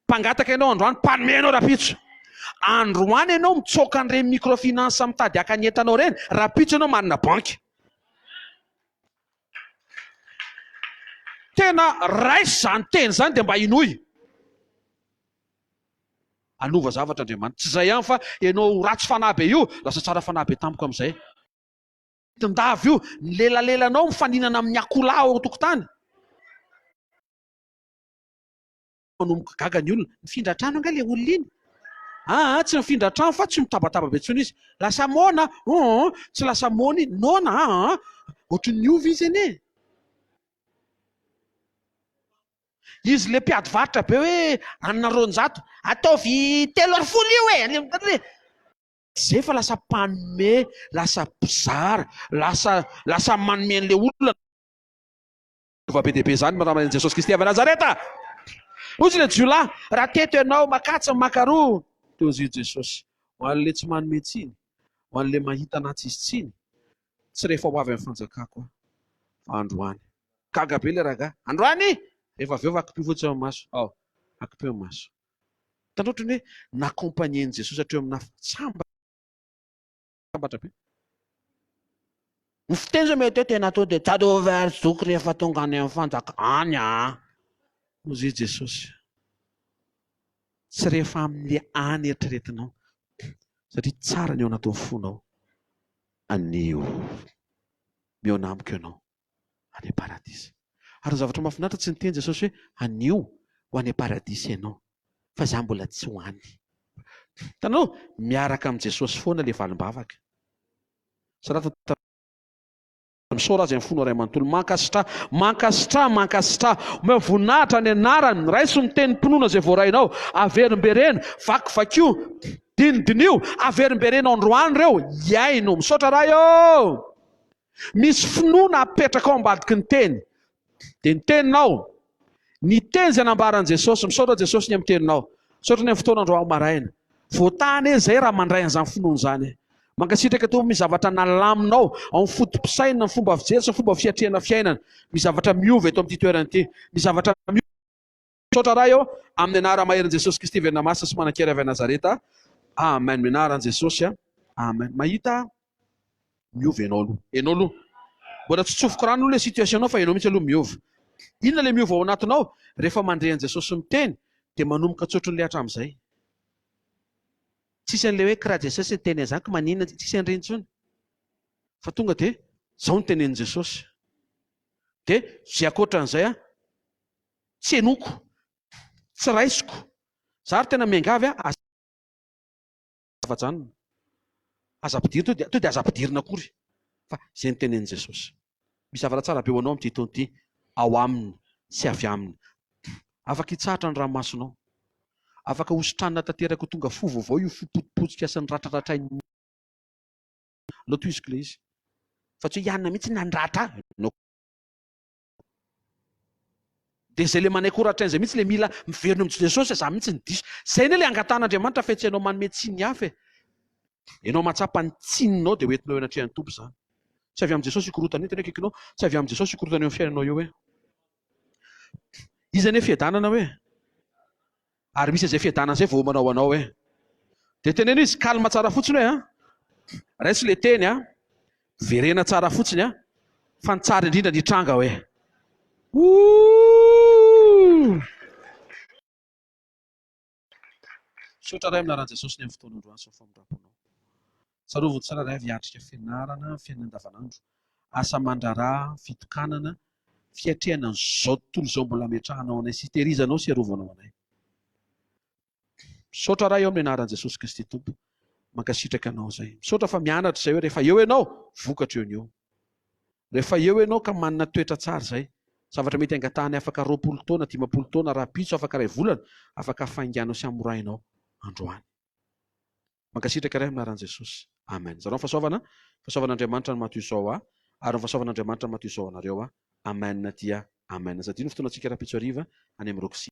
Mpangataka ianao androany, mpanome ianao rahampitso. Androany ianao mitsoaka an'ireny microfinance mitady haka ny entanao ireny, rahampitso ianao manana banky. Tena raiso izany teny izany dia mba hinoy. Hanova zavatra Andriamanitra. Tsy izay ihany fa ianao ratsy fanahy be io, lasa tsara fanahy be tampoka amin'izay. Tondava io, ny lelalelanao mifaninana amin'ny akoholahy ao an-tokotany. Manomboka gaga ny olona. Nifindra trano angaha ilay olona iny? Aa, tsy nifindra trano fa tsy mitabataba be intsony izy. Lasa moana, aa, tsy lasa moana izy, noana, aa, ohatran'ny niova izy anie. Izy ilay mpiady varotra be hoe anona 200, ataovy 13 io e! Zay fa lasa mpanome, lasa mpizara, lasa lasa manome an'ilay olona. Lova be dia be izany raha an'i Jesosy Kristy avy Nazareta. Hoy ilay jiolahy, raha teto ianao makatsy makaroa. Teo izy Jesosy, ho an'ilay tsy manome tsiny, ho an'ilay mahita na tsisy tsiny, tsy rehefa ho avy amin'ny fanjakako aho, fa androany. Gaga be ilay rangahy, androany? Rehefa avy eo fa akipio fotsiny amin'ny maso. Ao, akipio amin'ny maso. Hitanao ohatran'ny hoe n'accompagner-n'i Jesosy hatreo aminà sambatra be. Ny fiteny izao mety hoe tena tonga dia tsarovy ary zoky rehefa tonga any amin'ny fanjaka any an! Hozy i Jesosy. Tsy rehefa amin'ilay any eritreretinao, satria tsara ny ao anatin'ny fonao. Anio, mihaona amiko ianao. any am-paradisa. Ary ny zavatra mahafinaritra tsy niteny Jesosy hoe anio ho any am-paradisa ianao fa za mbola tsy ho any. Hitanao? Miaraka amin'i Jesosy foana ilay valim-bavaka. Soraty Misaora azy amin'ny fonao iray manontolo. Mankasitraha, mankasitraha, mankasitraha. Omeo voninahitra ny anarany. Raiso ny tenim-pinoana izay voarainao. Averimbereno, vakivakio, dinidiniho, averimbereno androany ireo. Iaino. Misaotra Ray ô! Misy finoana apetraka ao ambadiky ny teny. Dia ny teninao. Ny teny izay nambaran'i Jesosy. Misaotra Jesosy ny amin'ny teninao. Misaotra ny amin'ny fotoana androany maraina. Voataha anie izay raha mandray an'izany finoana izany. Mankasitraka Tompo misy zavatra nalaminao ao amin'ny foto-pisainana, ny fomba fijery sy ny fomba fiatrehana fiainana. Misy zavatra miova eto amin'ity toerana ity. Misy zavatra miova. Misaotra Ray ô, amin'ny anara-maherin'i Jesosy Kristy velona masina sy manan-kery avy any Nazareta. Amen. Amin'ny anaran'i Jesosy. Amen. Mahita miova ianao aloha. Ianao aloha. Mbola tsy tsofiko rano aloha ilay situation-nao fa ianao mihitsy aloha miova. Inona ilay miova ao anatinao? Rehefa mandre an'i Jesosy miteny dia manomboka tsy ohatran'ilay hatramin'izay. Tsisy an'ilay hoe kiraha Jesosy niteny an'izany ka maninona, tsisy an'ireny intsony. Fa tonga dia izao no tenenin'i Jesosy. Dia izay ankoatran'izay an, tsy henoiko, tsy raisiko. Za ary tena miangavy an, aza ajanona. Aza ampidirina, to dia, to dia aza ampidirina akory. Fa izay no tenenin'i Jesosy. Misy zavatra tsara be ho anao amin'ity taona ity, ao aminy sy avy aminy. Afaka hitsahatra ny ranomasonao. Afaka hositranina tanteraka ho tonga fo vaovao io fo potipotika sy niratraratrain'ny Aleo tohiziko ilay izy. Fa tsy hoe i Anna mihitsy nandratra ahy. No. Dia izay ilay manaiky ho ratraina izay mihitsy ilay mila miverina amin'i Jesosy, za mihitsy no diso. Izay anie ilay angatahan'Andriamanitra fa tsy ianao manome tsiny ny hafa e. Ianao mahatsapa ny tsininao dia hoentinao eo anatrehan'ny Tompo izany. Tsy avy amin'i Jesosy io korontana io, tena akaikinao, tsy avy amin'i Jesosy io korontana eo amin'ny fiainanao io hoe. Iza anie fiadanana hoe? Ary misy an'izay fiadanana izay voaomana ho anao hoe. Dia teneno izy calme tsara fotsiny hoe an. Raiso ilay teny an. Verena tsara fotsiny an. Fa ny tsara indrindra ny hitranga hoe. Ooh! Misaotra Ray amin'ny anaran'i Jesosy ny amin'ny fotoana androany sy ny famindram-ponao. Tsarovy ny tsirairay avy hiatrika fianarana, fiainana andavanandro, asa aman-draharaha, fitokanana, fiatrehana an'izao tontolo izao mbola ametrahanao anay sy itehirizanao sy iarovanao anay. Misaotra Ray ao amin'ny anaran'i Jesosy Kristy Tompo. Mankasitraka anao izay. Misaotra fa mianatra izay hoe rehefa eo ianao, vokatra eo ny eo. Rehefa eo ianao ka manana toetra tsara izay, zavatra mety angatahany afaka 20 taona, 50 taona, rahampitso, afaka iray volana, afaka hafainganao sy hamorainao androany. Mankasitraka Ray amin'ny anaran'i Jesosy. Amen. Zarao ny fahasoavana, fahasoavan'Andriamanitra no maha-toy izao ahy, ary ny fahasoavan'Andriamanitra no maha-toy izao anareo ahy. Amen dia Amen. Aza adino ny fotoanantsika rahampitso hariva any amin'ny Roxy.